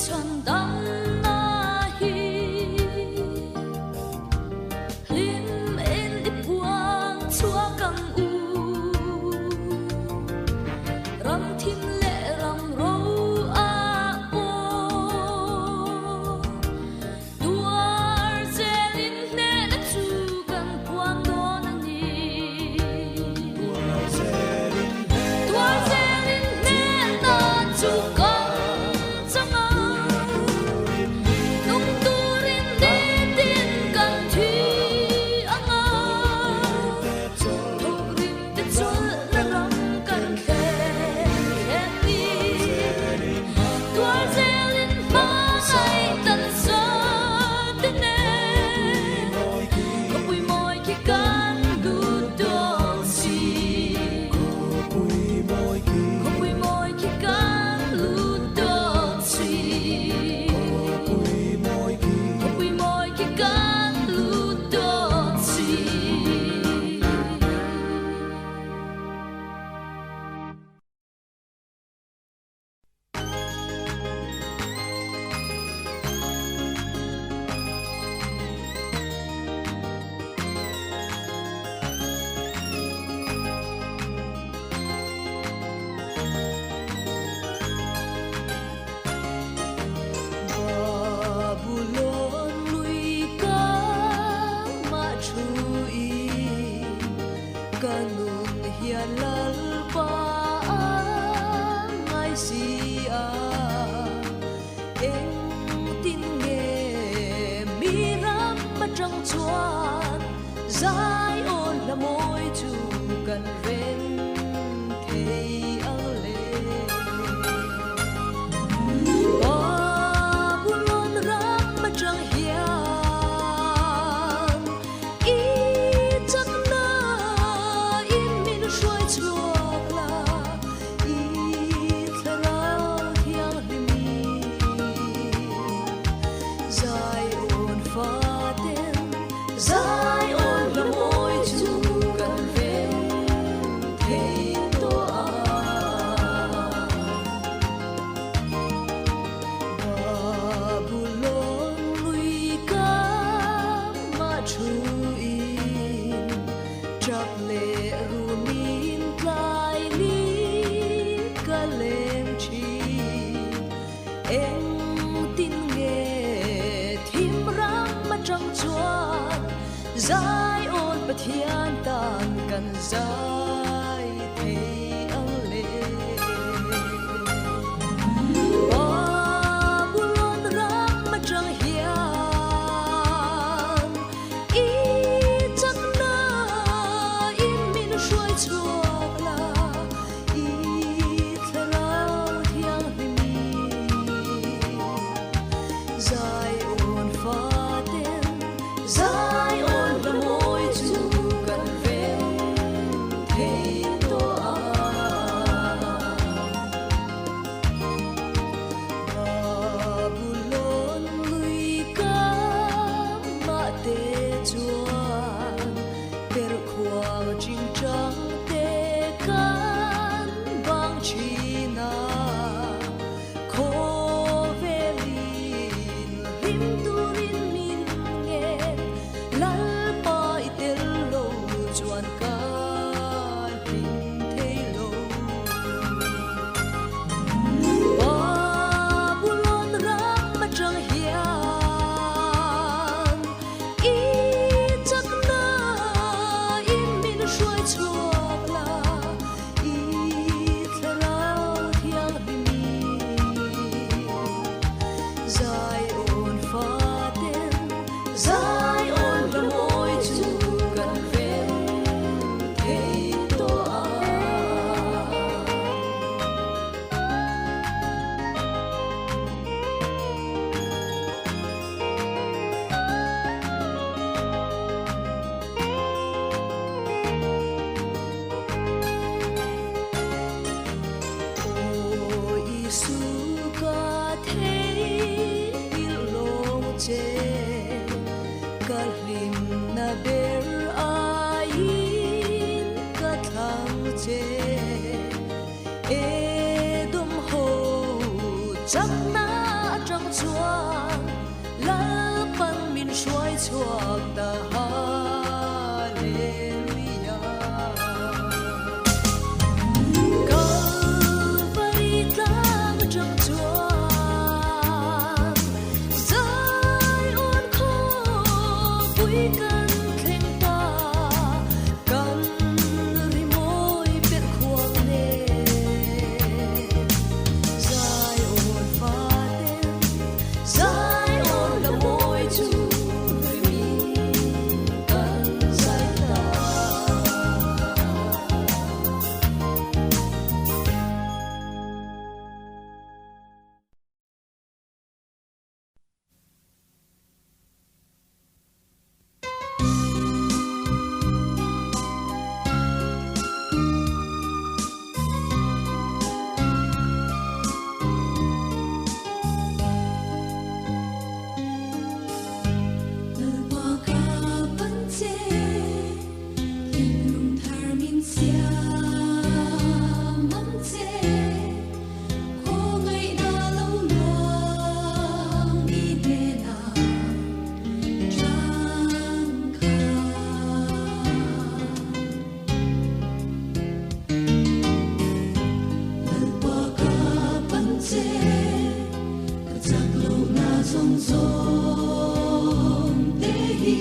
Chhandamna hi hlim in i puang chhuak ang u. Ram thim leh ram ro ah pawh tuar zelin hnehna chu kan puang dawn a ni. Tuar zelin hnehna chu kan chang a, nung turin nitin kan thi ang a, thawkrim te chawlhna ram kan thlen thlen ni. Tuar zelin hmangaih tan zate nen khawpui mawi khi kan lut dawn si. Khawpui mawi khi kan lut dawn si. Khawpui mawi khi kan lut dawn si. Babulon lui ka mah thu in ka nun hian Lalpa a ngai si a, engtin nge mi ram atang chuan Zion hla mawi chu kan rem thei ang le. Babulon ram atang hian i chakna in min hruai chhuak la, i thlarau thianghlim Zion faten Zion hla mawi chu kan rem thei tawh a. Babulon lui ka mah thu in tap leh rumin tlai ni ka leng thin. Engtin nge thim ram atang chuan Zion Pathian tan kan zai thei ang le. Babulon ram atang hian i chakna in min hruai chhuak la. I thlarau thianghlim Zion faten Zion hla mawi chu kan rem thei tawh a. Babulon lui ka mah te chuan perhkhuang chingchang te kan bang thin a, khawvelin hlim turin min ngen, Lalpa i tel lo chuan ka hlim thei lo. Babulon ram atang hian I chakna in min hruai chhuak la, i thlarau thianghlim Zion faten Zion hla mawi chu kan rem thei tawh a. Aw Isu ka theihngilh lawng che, ka hlimna ber aiin ka thlang che. Edom ho chakna atang. chuan Lalpan min hruai chhuak ta Hallelujah. Kalvari tlang atang chuan Zion khawpui kan thleng ta, kan rimawi per khuang nen. Zion faten, Zion la mawi chu rimi kan zai ta. Lalpa ka pan che, thinlung thar min siam ang che, khawngaihna lo luang i hnenah changkha. Lalpa ka pan che, ka chak lohna zawng zawng te hi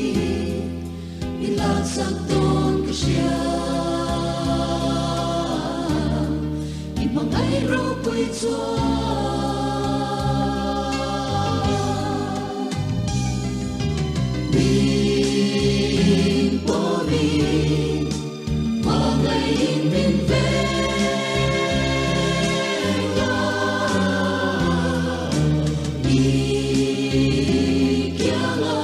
min laksak dawn ka hria. I hmangaih ropui chuan min pawmin hmangaihin min veng la. I kianga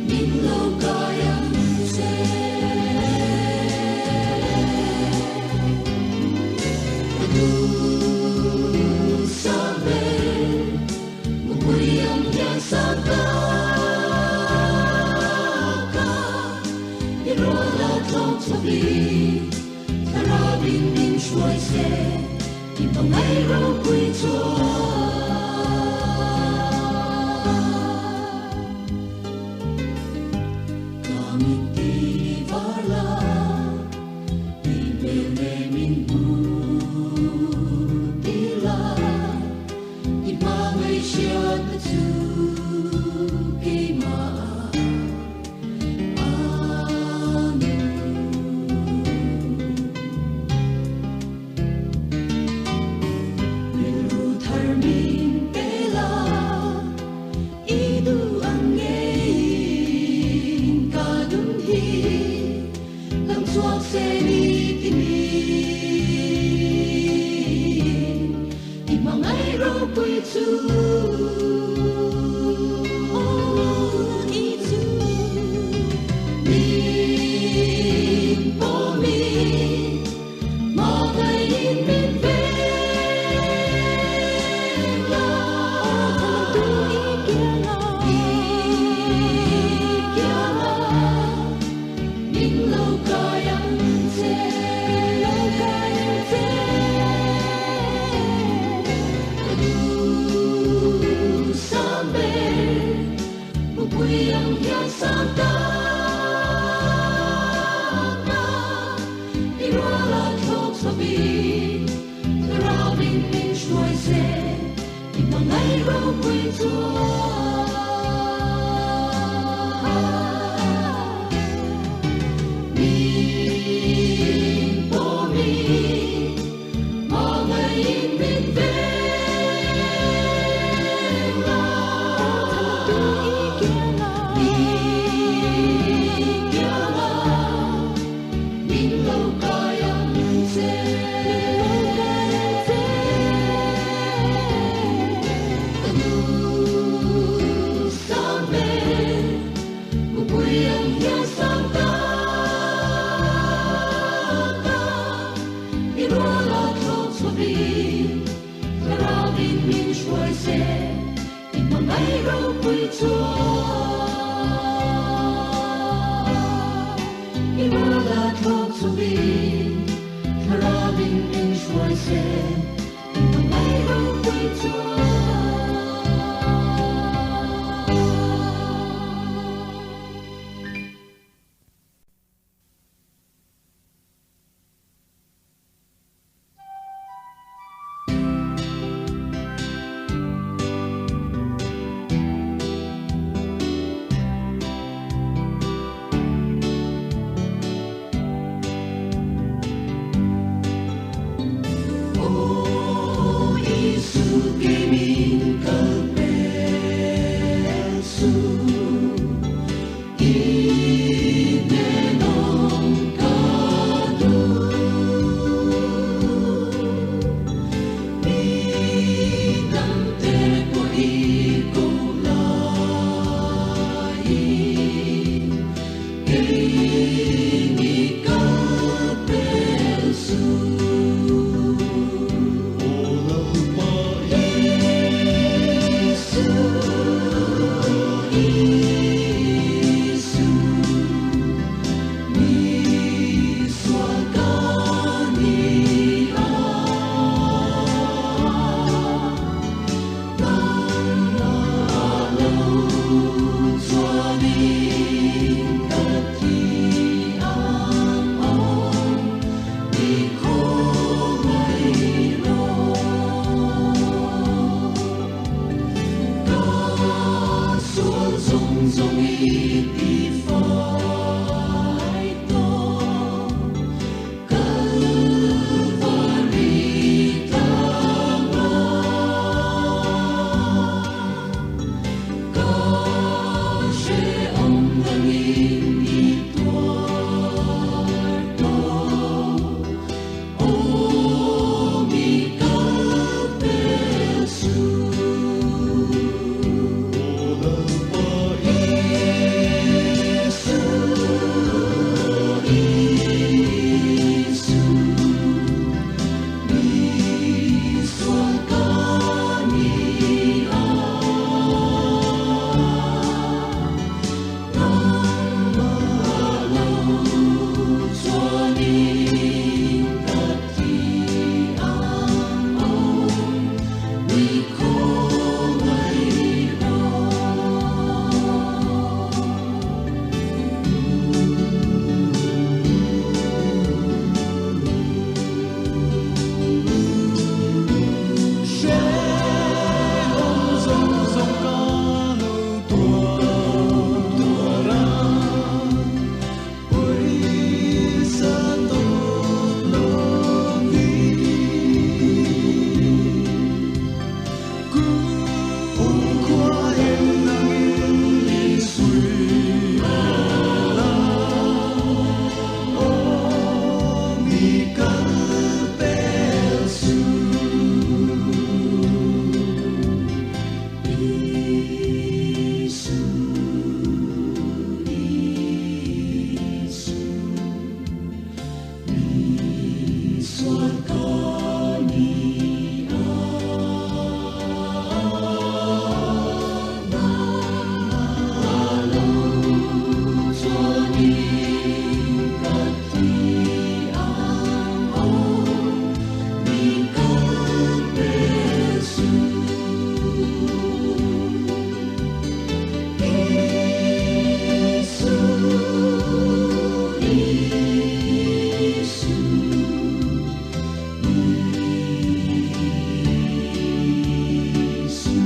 min lo kai ang che. Ka duh sang ber, mupui ang hian sang ta ka. I rual a tlawng chhuakin, thlarauin min hruai se, i hmangaih ropui chuan. Ka mit ti var la, i hmel ne min hmu ti la, i hmangaih hriat na chu keimah a nung. Rilru thar min pe la, i duh ang ngeiin ka nun hi lang chhuak se ni ti min, i hmangaih ropui chu. Oh, i chu min pawmin hmangaihin min veng la. I kianga min lo kai ang che. Ka duh sang ber, mupui ang hian sang ta ka. I rual a thlawk chhuakin, thlarauin min hruai se, i hmangaih ropui chuan. Min pawmin hmangaihin min veng la. I kianga min lo kai ang che. Ka duh sang ber, mupui ang hian sang ta ka. I rual a thlawk chhuakin, thlarauin min hruai se, i hmangaih ropui chuan. I rual a thlawk chhuakin, thlarauin min hruai se, i hmangaih ropui chuan. Ke min kal pel suh, I hnen awm ka duh. Mi dangte pawh i koh laiin, Kei mi kal pel suh. Aw Lalpa Isu, Isu, mi sual ka ni a. Nangmah lo chuanin ka thi ang aw, mi khawngaih rawh. Ka sual zawng zawng i tifai tawh, Kalvari tlangah. Ka hrehawm nangin i tuar tawh, aw mi kal pel suh. Aw Lalpa Isu, Isu, mi sual ka ni a. Nangmah lo chuanin ka thi ang aw, mi khawngaih rawh. Hrehawm zawng zawng ka lo tuar a, pawisa tawp lovin. Kumkhua-in nangin min suih la, aw mi kal pel suh. Isu, Isu, mi sual ka ni a. Nangmah lo chuanin ka thi ang aw, mi kal pel suh. Isu, Isu, Isu.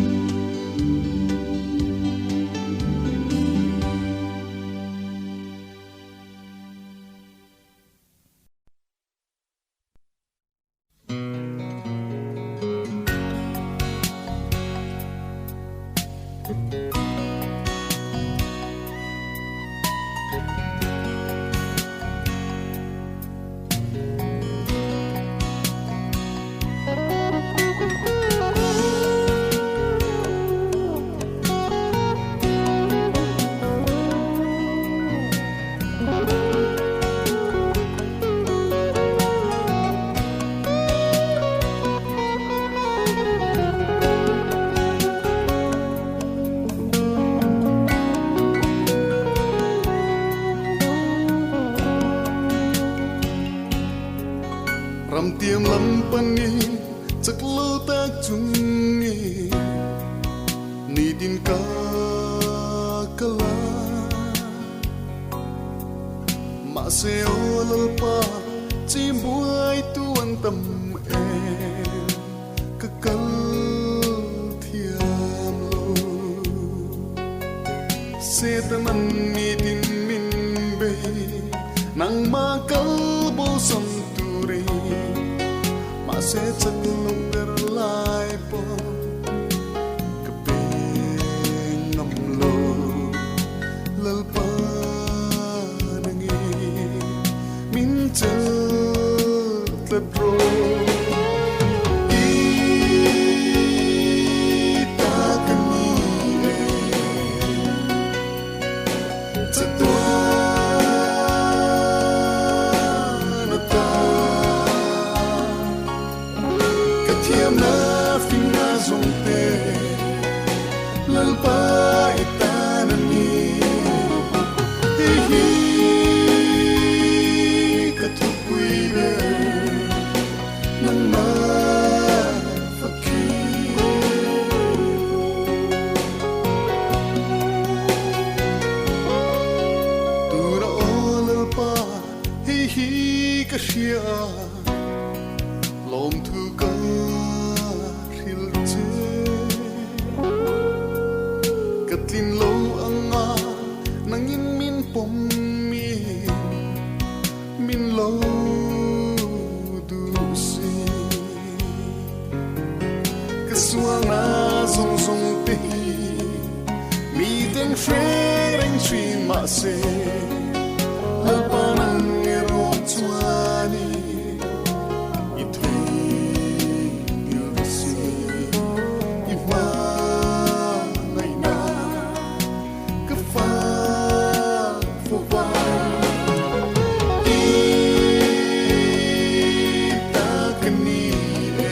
Ramtiam lam panin chak lo tak chungin nitin ka kal a, mahse aw Lalpa chim buai tu an tam em, ka kal thiam lo. Setanan nitin min bei, nangmah kal bo san turin, mahse chak lo ber lai pawh Sualna zawng zawng te hi mi ten hre reng thin mahse Lalpa nang erawh chuanin i theihngilh si i hmangaihna ka fak fo va i ta ka ni e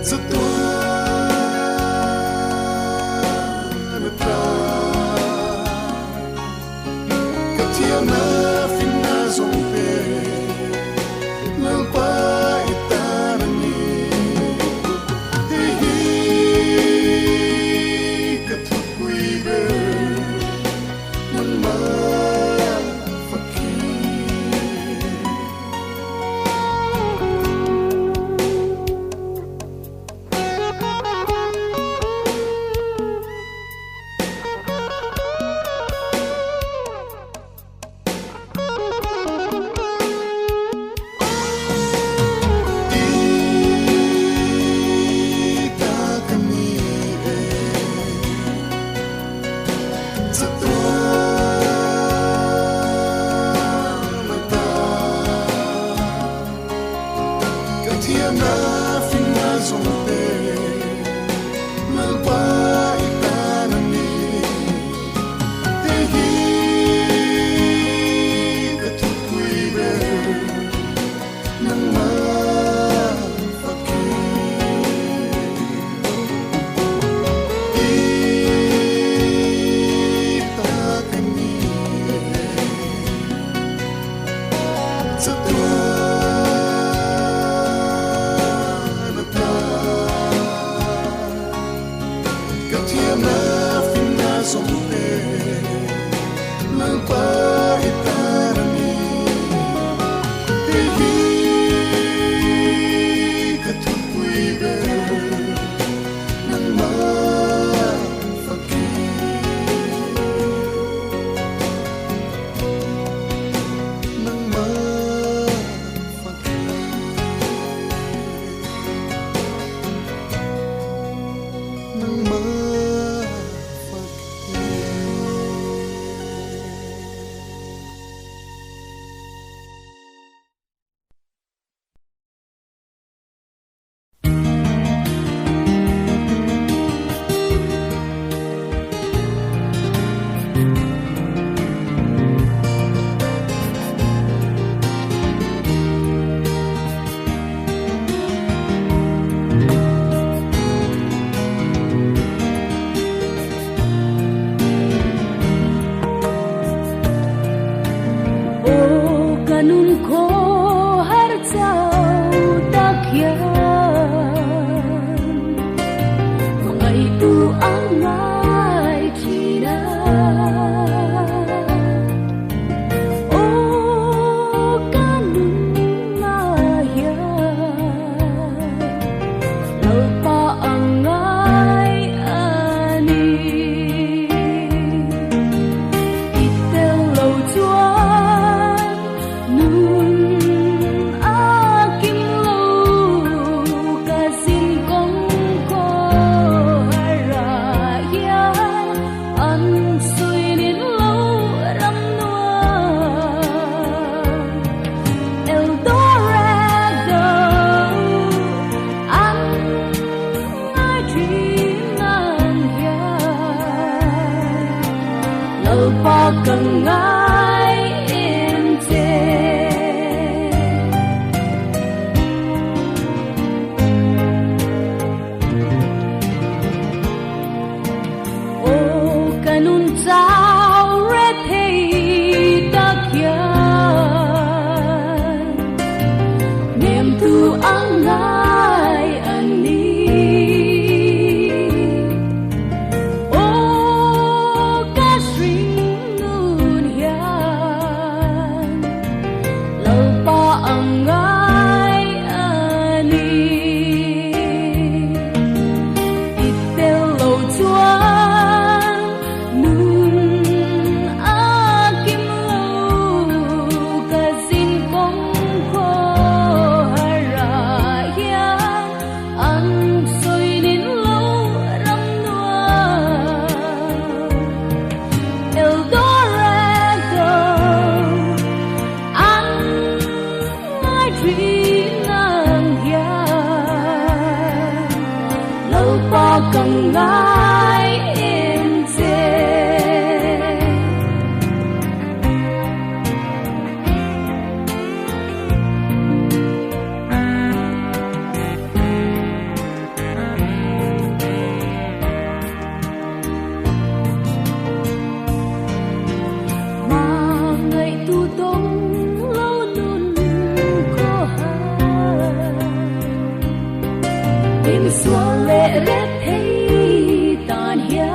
chatuan ata ka thiamna finna zawng te Lalpa i tan a ni. Hei hi ka thupui ber nangmah fakhi. ngai em che. Hmangaihtu dawng lo nun khaw har. Min sual leh rep thei tan hian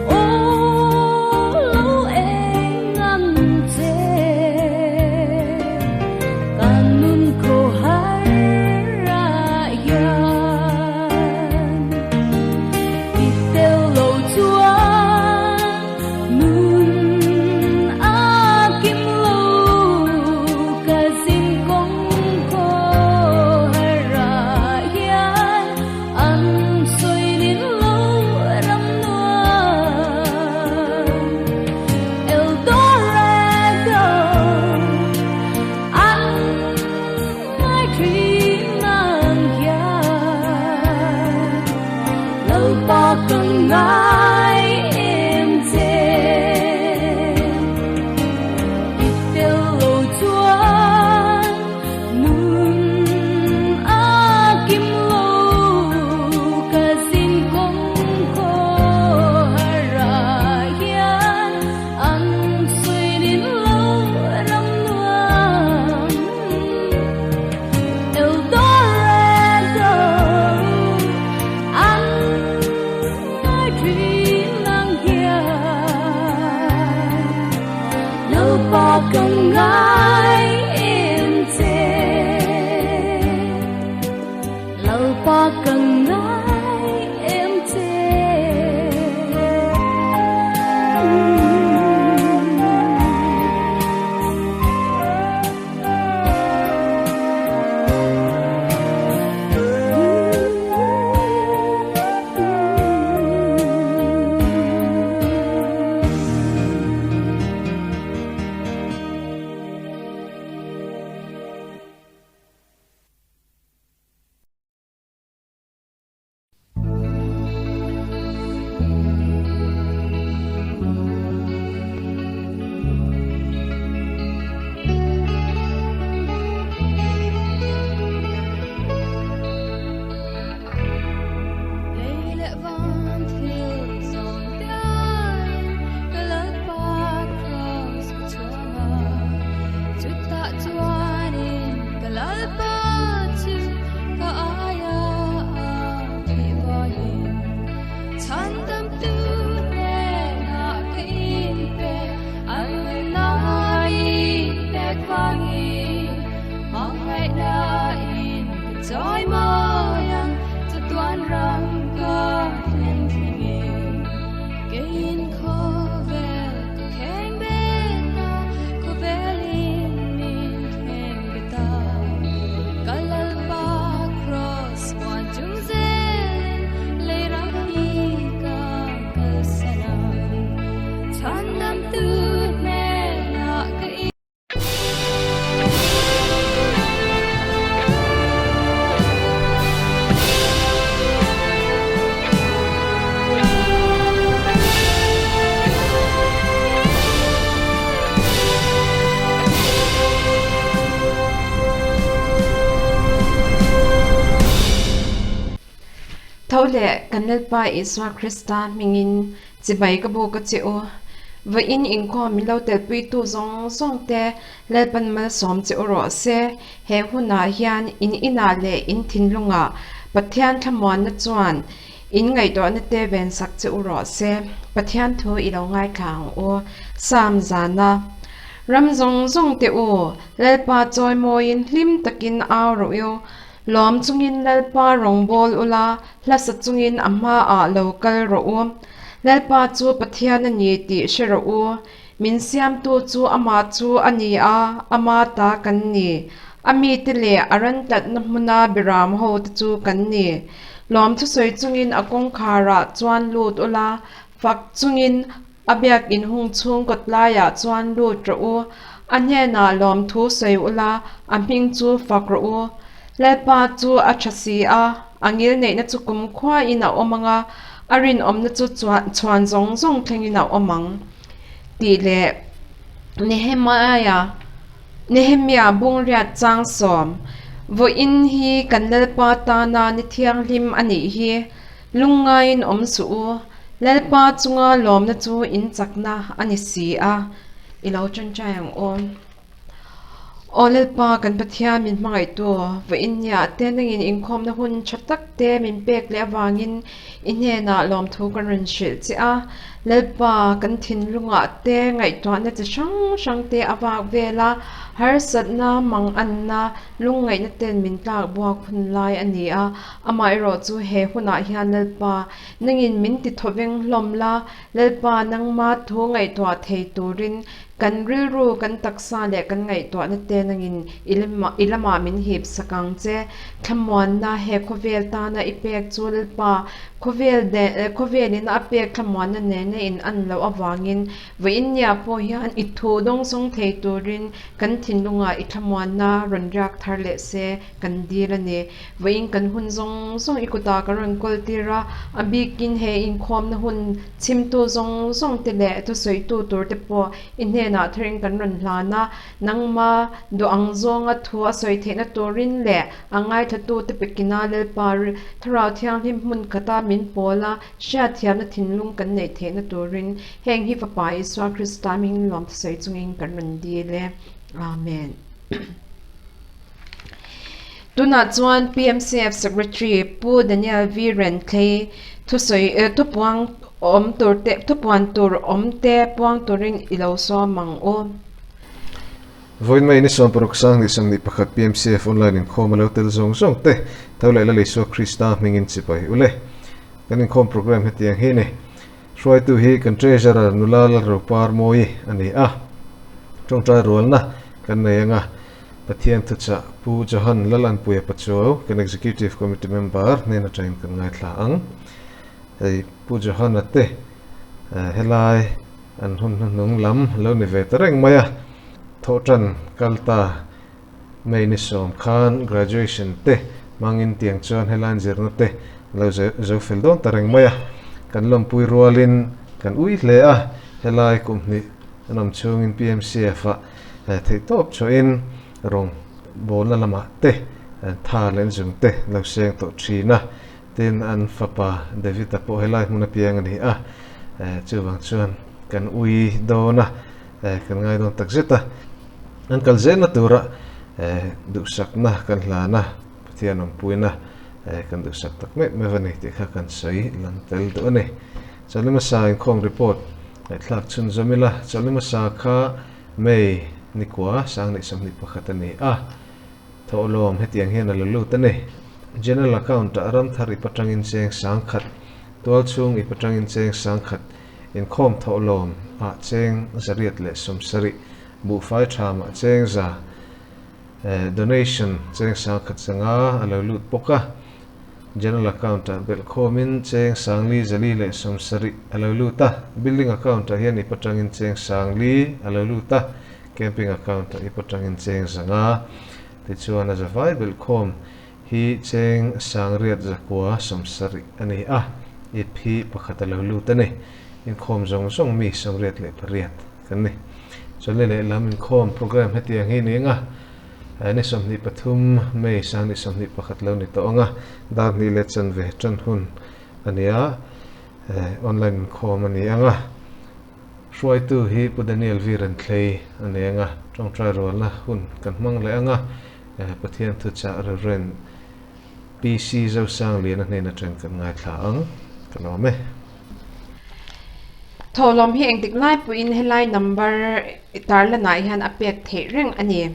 aw lo eng ang che. Kan nun khaw har ah hian i tel lo chuan nun a kim lo ka zin kawng khaw har ah hian an sawi nin lo ram nuam El Dorado an ngai thin ang hian Lalpa ka ngai em che. I tel lo chuan nun a kim lo ka zin kawng khaw har ah hian an sawi nin lo ram nuam El Dorado an ngai thin ang hian Lalpa ka ngai em che. Lalpa ka ngai em che. Lei leh van thil zawng te aiin ka Lalpa Kraws ka chhuang a, chutah chuanin ka Lalpa chu ka aia a thih vangin chhandamtu hnenah ka inpe an nunnain pek vangin hmangaihnain ka chawi mawi ang chatuan ram ka thlen thlengin keiin khawvel ka kheng bet a, khawvelin min kheng bet a. Ka Lalpa Kraws huan chung zelin lei ram hi ka kalsan a, chhandamtu hnenah ka in. Tho leh kan Lalpa Isua Krista hmingin chibai ka buk a che u. Vawiin inkhawm min lo telpuitu zawng zawng te Lalpan malsawm che u rawh se. He hunah hian in inah leh in thinlungah Pathian thlamuanna chuan in ngaihtuahna te vensak che u rawh se. Pathian thu i lo ngaithla ang u. Psalm zana Ram zawng zawng te u, Lalpa chawimawiin hlim takin au rawh u. Lawm chungin Lalpa rawngbâwl ula, hlasa chungin a hmaah lo kal rawh u. Lalpa chu Pathian a ni tih hre rawh u. Min siamtu chu amah chu a ni a, ama ta kan ni. A mite leh a ran tlatna hmuna biram hote chu kan ni. Lawm thusawi chungin a kawngkharah chuan lut ula, fak chungin a biakin hung chhung kawtlaiah chuan lut rawh u. A hnenah lawmthu sawi ula, a hming chu fak rawh u. Lalpa chu a tha si a. a ngilneihna chu kumkhuain a awm ang a, a rinawmna chu chhuan zawng zawng thlengin a awm ang, tih leh Nehemiah Nehemia bungriat chang sawm, Vawiin hi kan Lalpa tana ni thianghlim a nih hi, lungngaiin awm suh u, Lalpa chunga lawmna chu in chakna a ni si a, i lo ṭanṭai ang u. Aw Lalpa, kan Pathian min hmangaihtu, vawiin niah te nangin inkhawmna hun tha tak te min pek leh avangin i hnenah lawmthu kan rawn hrilh che a. Lalpa, kan thinlungah te ngaihtuahna chi hrang hrang te a vak vel a, harsatna, manganna, lungngaihna ten min tlak buak hun lai a ni a. Amaherawh chu he hunah hian Lalpa, nangin min ti thawveng hlawm la, Lalpa, nangma thu ngaihtuah thei turin Kan rilru, kan taksa leh kan ngaihtuahna te nangin i lamah min hip sak ang che. Thlamuanna he khawvel tana i pek chu Lalpa, khawvel khawvelin a pek thlamuanna nena in an loh avangin vawiin nia pawh hian i thu dawngsawng thei turin kan thinlungah i thlamuanna rawn riak thar leh se kan dil a ni. Vawiin kan hun zawng zawng i kutah kan rawn kawl tir a, a bikin he inkhawmna hun Chhimtu zawng zawng te leh thusawitu tur te pawh i hnenah tharin kan rawn hlan a, nangma duh ang zawnga thu a sawi theihna turin leh a ngaithatu te pekina Lalpa Thlarau Thianghlim hmun khata min pawl a, hriatthiamna thinlung kan neih theihna turin heng hi Fapa Isua Krista hmingin lawm thusawi chungin kan rawn dil e. Amen. Tunah chuan PMCF Secretary Pu Daniel V Renthlei thusawi thupuang awm tur te thupuan tur awm te puang turin i lo sawm ang u. Vawiin mai ni 16 sang ni 21 PMCF online inkhawm a lo tel zawng zawng te tho leh Lal Isua Krista hmingin chibai ule. Kan inkhawm program hetiang hi ni. Hruaitu hi kan Treasurer nula Lalropar Mawi a ni a, tawngtai rualna kan nei anga Pathian thuchah Pu Johan Lalanpuia Pachuau kan Executive Committee member hnen atangin kan ngaithla ang. Hei Pu Johana te helai an hun hnuhnung lam lo ni ve ta reng mai a, thawhtan kal ta May ni sawm khan graduation te hmangin tiang chuan helai zirna te lo zo fel dawn ta reng mai a, kan lawmpui rualin kan ui hle a, helai kum hnih an awm chhungin PMCF ah theihtawp chhuahin rawng bawlna lamah te tha leh zung te lo seng tawh thin a, tin an fapa David-a pawh helai hmun apiang a ni a, chuvang chuan kan ui dawn a, kan ngai dawn takzet a. An kal zelna tura duhsakna kan hlan a, Pathian awmpuina kan duhsak tak meuh meuh a ni tih kha kan sawi lang tel duh a ni. Chawlhni hmasa inkhawm report ngaihthlak chhunzawm ila, chawlhni hmasa kha May nikua 2021 a ni a, thawhlawm hetiang hian a la lut a ni. General account ah ramthar ip atangin cheng 10,000, tualchhung ip atangin cheng 10,000, Inkhawm thawhlawm ah cheng 870, buhfai tha mah cheng za, donation cheng 10,500 a lo lut bawk a. General account ah belhkhawmin cheng 4,470 a lo lut a. Building account ah hian ip atangin cheng 4,000 a lo lut a, camping account ah ip atangin cheng 500. Tichuan a zavai belhkhawm hi cheng 8,970 a ni a, ip hi pakhat a lo lut a ni. Inkhawm zawng zawng mi 88 kan ni. Chawlhni lehlam inkhawm program hetiang hi ni anga ni 23 May 2021 lo ni tawh anga dar hnih leh chanve tan hun a ni a, online inkhawm a ni anga hruaitu hi Pu Daniel V Renthlei a ni anga tawngtai rualna hun kan hmang leh anga Pathian thuchah Rev. PC Zosangliana hnen atang kan ngaithla ang. Ka lawm e. Thawhlawm hi engtik lai pawhin helai number tarlanah hian a pek theih reng a ni.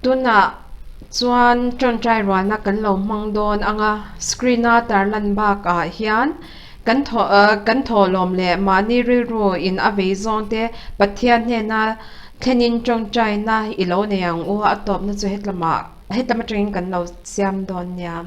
Tunah chuan tawngtai rualna kan lo hmang dawn ang a, screen a tarlan bakah hian kan kan thawhlawm leh mahni rilru in a vei zawng te Pathian hnena Thlenin tawngtaina i lo nei ang u, a tawpna chu hetlamah hetlam atangin kan lo siam dawn nia.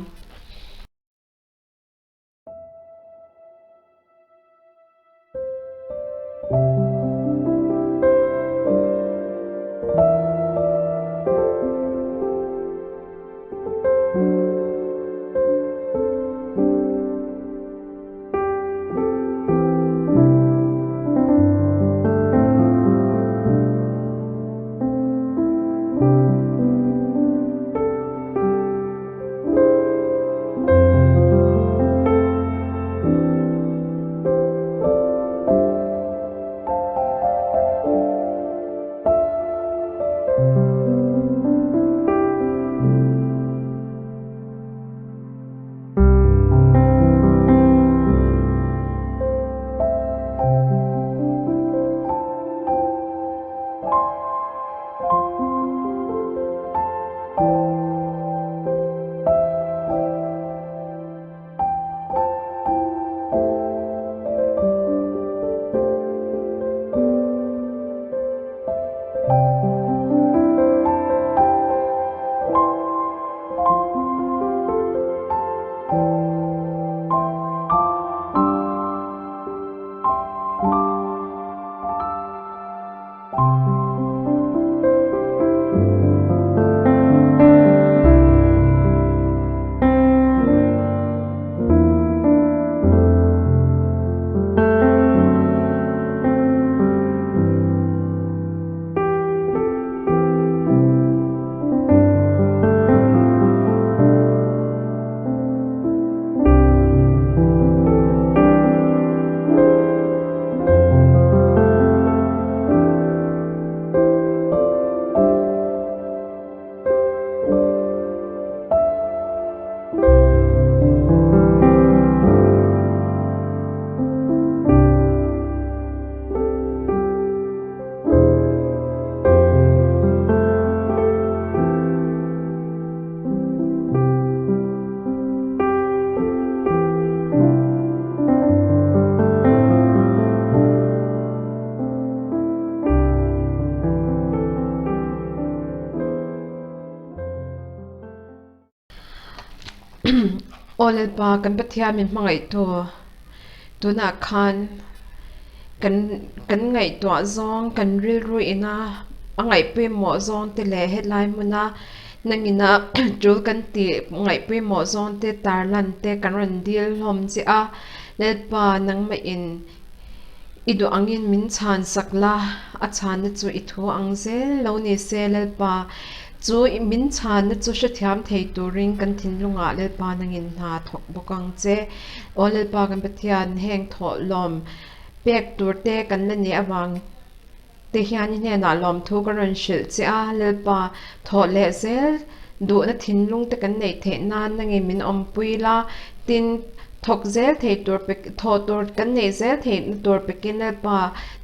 Aw Lalpa, kan Pathian min hmangaihtu, tunah khan kan kan ngaihtuah zawng, kan rilru ina a ngaihpawimawh zawng te leh helai hmuna nangina tul kan tih ngaihpawimawh zawng te tarlan te kan rawn dil hlawm che a. Lalpa, nangmah in I duh angin min chhan sak la, a chhanna chu i thu ang zel lo ni se Lalpa, chu min chhanna chu hrethiam thei turin kan thinlungah Lalpa nangin hna thawk bawk ang che. Aw Lalpa kan Pathian, heng thawhlawm pek tur te kan la nih avang te hian i hnenah lawmthu ka rawn hrilh che a, Lalpa, thawh leh zel duhna thinlung te kan neih theih nan nangin min awmpui la, tin, thawk zel thei tur pe, thawh tur kan neih zel theihna tur pekin Lalpa,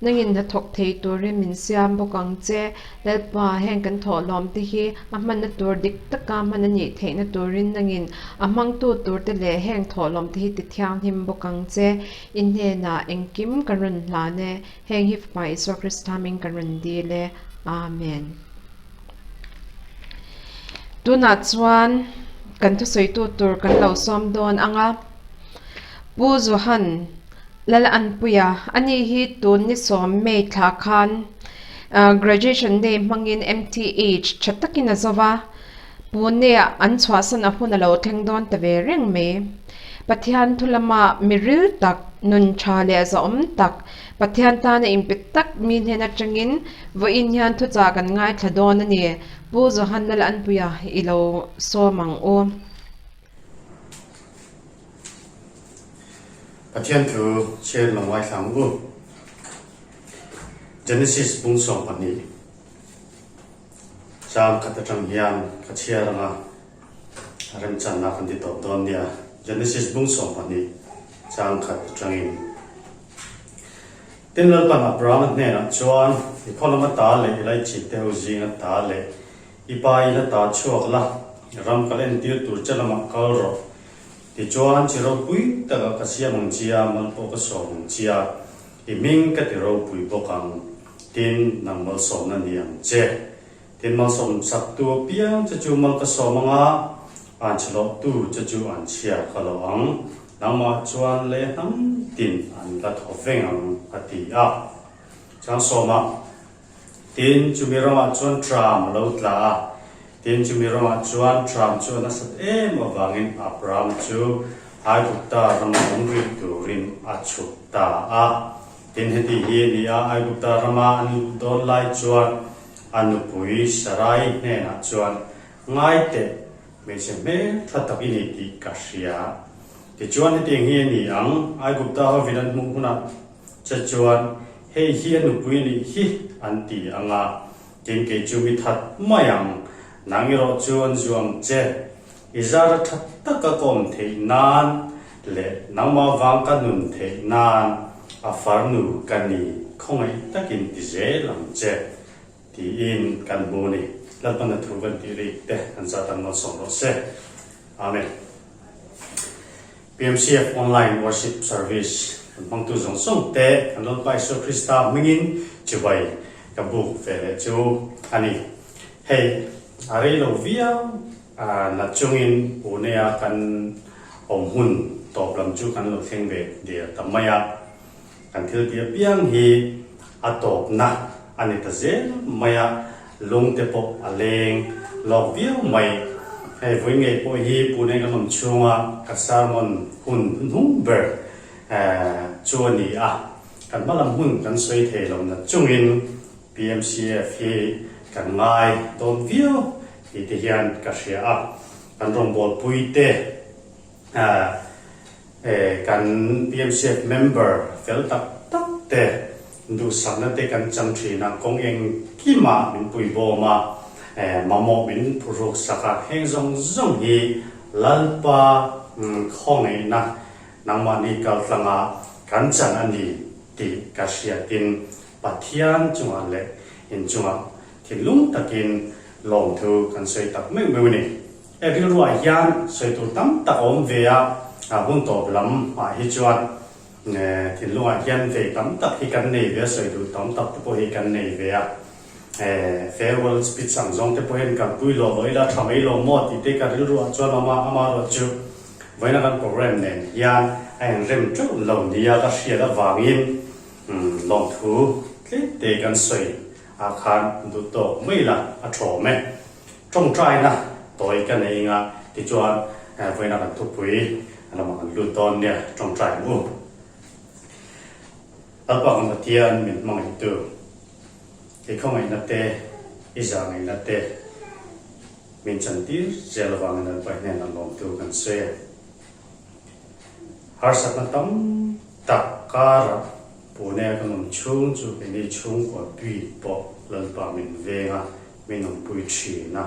nangin hnathawk thei turin min siam bawk ang che. Lalpa, heng kan thawhlawm te hi a hmanna tur dik taka hman a nih theihna turin nangin a hmangtu tur te leh heng thawhlawm te hi ti thianghlim bawk ang che. I hnenah engkim ka rawn hlan e. Heng hi Fapa Isua Krista hming kan rawn dil e. Amen. Tunah chuan kan thusawitu tur kan lo sawm dawn ang a. Pu Johan Lalanpuia, ani hi tun ni sawm May thla khan graduation day hmangin MTH tha takin a zo va. Pune-ah an chhuahsan a hun a lo thleng dawn ta ve reng mai. Pathian thu lama mi ril tak, nun tha leh zahawm tak, Pathian tana inpe tak mi hnen atangin vawiin hian thuchah kan ngaithla dawn a ni. Pu Johan Lalanpuia i lo sawm ang u. Pathian thu chhiar lo ngaithla ang u. Genesis bung 12. Chang khat atang hian ka chhiar anga remchanna kan ti tawp dawn nia. Genesis bung 12 chang khat atangin. Tin Lalpan Abrahama hnenah chuan, I khaw lama ta leh i laichhit te ho zinga ta leh i pa ina ta chhuak la, ram kal entir tur che lamah kal rawh. Tichuan chi ropui takah ka siam ang chia, mal pawh ka sawm ang chia. I hming ka ti ropui bawk ang, tin nang malsawmna ni ang che. Tin malsawm sak tu apiang che chu mal ka sawm ang a, an chhe loh tu che chu an chhia ka lo ang. Nangmah chuan lei hnam tin an la thaw veng ang, a ti a. Chang sawmah, Tin chumi ramah chuan tram a lo tla a. Tin chumi ramah chuan tram chu a nasat em avangin Abraham chu Aigupta rama awm rih turin a chhuk ta a. Tin heti hi a ni a, Aigupta rama an luh dawn lai chuan a nupui Sarai hnenah chuan, Ngai teh, hmeichhe hmel tha tak i ni tih ka hria. Tichuan hetiang hi a ni ang, Aigupta hovin an hmuh hunah che chuan hei hi a nupui a nih hi an ti ang a, tin kei chu mi that mai ang, nang erawh chu an zuang che. I zara tha taka ka awm theih nan leh nangmah vang ka nun theih nan a farnu ka ni khawngaih takin ti zel ang che tiin kan hmu a ni. Lalpan a thu kan tih rik te kan zat ang malsawm rawh se. Amen. PMCF Online Worship Service kan hmangtu zawng zawng te kan Lalpa Isua Krista hmingin chibai ka buk ve leh chu a ni. Hei a rei lo viau Na chungin Pune-a kan awm hun tawp lam chu kan lo thleng ve der ta mai a, kan thil tih apiang hi a tawpna a ni ta zel mai a, lung te pawh a leng lawk viau mai. Hei vawi ngei pawh hi Pune kan awm chhunga ka sermon hun hnung ber chu a ni a, kan hma lam hun kan sawi thei lo na chungin PMCF hi kan ngai dawn viau tih te hian ka hria a, kan rawngbawlpui te kan PMCF member fel tak tak te duhsakna te kan chang thin a, kawng engkimah min pui bawm a, mamawh min phuhruk sak a, heng zawng zawng hi Lalpa khawngaihna nangmahni kaltlanga kan chan a ni tih ka hriatin Pathian chungah leh inchungah thinlung takin lawmthu kan sawi tak meuh meuh a ni. He rilruah hian sawi tur tam tak a awm ve a, hun tawp lam ah hi chuan thinlungah hian vei tam tak hi kan nei ve a, sawi duh tam tak te pawh hi kan nei ve a. Farewell speech ang zawng te pawh hian kalpui lo lo ila tha mai lo maw tih te ka rilruah chuan a awm a, amaherawhchu. Vawiina kan program nen hian a inrem teuh lo nia ka hriat avangin lawmthu tlem te kan sawi ah khan duh tawk mai la a thawm e. Tawngtaina tawi ka nei anga tichuan vawiina kan thupui lamah kan lut dawn nia tawngtai ang u. Lalpa kan Pathian min hmangaihtu i khawngaihna te i zahngaihna te min chantir zel avangin Lalpa hnenah lawmtu kan sawi a. Harsatna tam tak karah Pune kan awm chhung chu keini chhungkua bik pawh Lalpa min veng a, min awmpui thin a.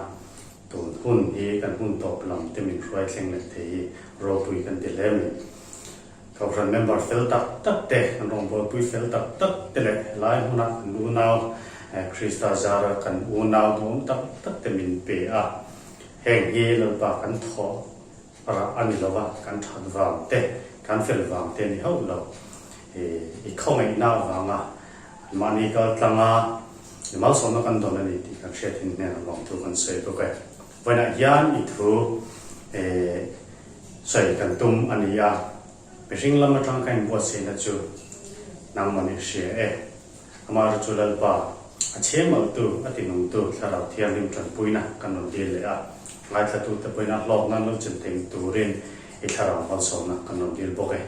Tun hun hi kan hun tawp lam te min hruai thleng leh thei hi ropui kan ti hle mai. Kohhran member fel tak tak te, kan rawngbawlpui fel tak tak te leh helai hmuna kan unau Krista zara kan unau duhawm tak tak te min pe a. Heng hi Lalpa kan thawh rah a ni lo va, kan that vang te, kan fel vang te ni hauh lo. I khawngaihna avanga anmahni kal tlanga i malsawmna kan dawn a ni tih kan hriat hin hnenah lawmthu kan sawi bawk e. Vawiinah hian i thu sawi kan tum a ni a, mihring lam atang ka inbuatsaihna chu nangmah nih hria e. Amaherawhchu chu Lalpa, a chhemaltu, a tinungtu Thlarau Thianghlim tanpuina kan rawn dil leh a, ngaithlatute pawhin a hlawkna an lo chen thei turin i Thlarau malsawmna kan rawn dil bawk e.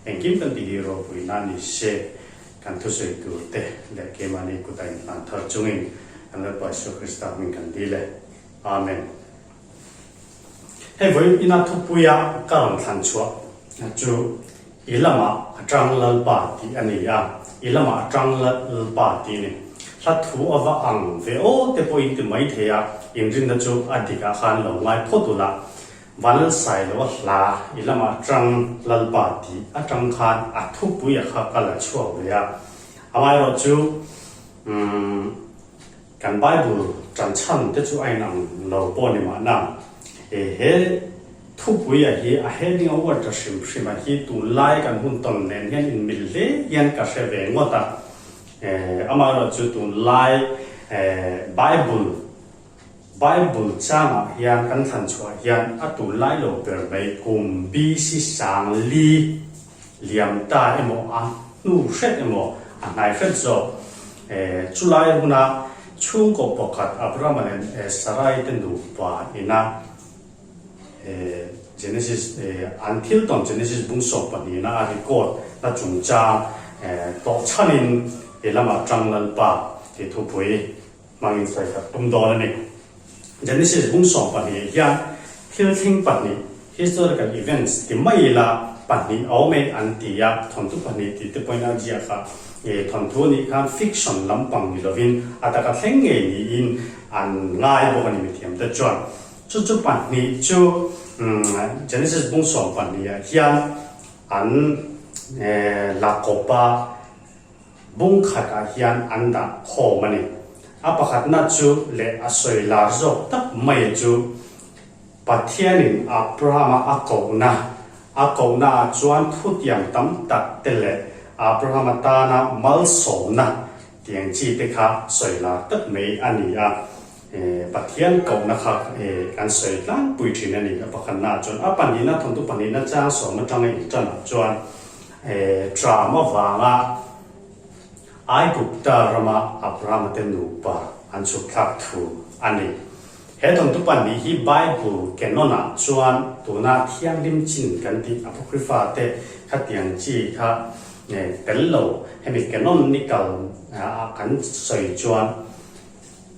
Engkim kan ti hi ropuina a ni se, kan thusawi tur te leh keimahni kut a inhlan thar chungin kan Lalpa Isua Krista hming kan dil e. Amen. Hei vawi ina thupuia ka rawn thlan chhuah chu i lamah a tang Lalpa tih a ni a, i lamah a tang Lalpa tih a ni. Hla thu a va ang ve aw te pawhin ti mai thei a, inrinna chu a dikah khan lo ngai phawt ula, Vanlalsailoa hla i lamah a tang Lalpa tih atang khan a thupuia kha ka la chhuak ve a, amaherawhchu umm. Kan Bible tan chhan te chu a inang lo pawh ni mahna, e he thupui a hi a heading a word ta hrim hrim a hi tunlai kan hun tawn nen hian inmil hle hian ka hre ve ngawt a. E amaherawh chu tunlai e Bible Bible changah hian kan thlan chhuah hian a tunlai lo ber mai kum BC sangli liam ta emaw a hnu hret emaw a hnai hret zawk. Chulai huna chhungkaw pakhat Abrahama leh Sarai te nupa ina Genesis an thil tawn Genesis bung 12 na a record na chungchang tawh chhanin he lamah tang Lalpa tih thupui hmangin sawi khat tum dawn a ni. Genesis bung 12 hian thil thleng pahnih, historical events, ti mai ila pahnih a awm e an ti a, thawnthu pahnih tih te pawhin a ziak a, thawnthu anih khan fiction lampang ni lovin a taka thleng ngei niin an ngai bawk a ni mithiam te chuan. Chu chu pahnih chu Genesis bung 12 ah hian an la kawp a. Bung khatah hian an dah khawm a ni. A pakhatna chu leh a sawi lar zawk tak mai chu Pathianin Abrahama a kohna, a kohnaah chuan thutiang tam tak te leh Abrahama tana malsawmna tiang chi te kha sawi lar tak mai a ni a. Pathian kohna kha kan sawi tlangpui thin a ni. A pakhatnaah chuan a pahnihna thawnthu pahnihna chang sawm atanga intanah chuan Tram avanga Aigupta rama Abrahama te nupa an chhukthlak thu a ni. He thawnthu pahnih hi Bible canon-ah chuan tuna thianghlim chin kan tih Apocrypha te khatiang chi kha tel lo. Hemi canonical a kan sawi chuan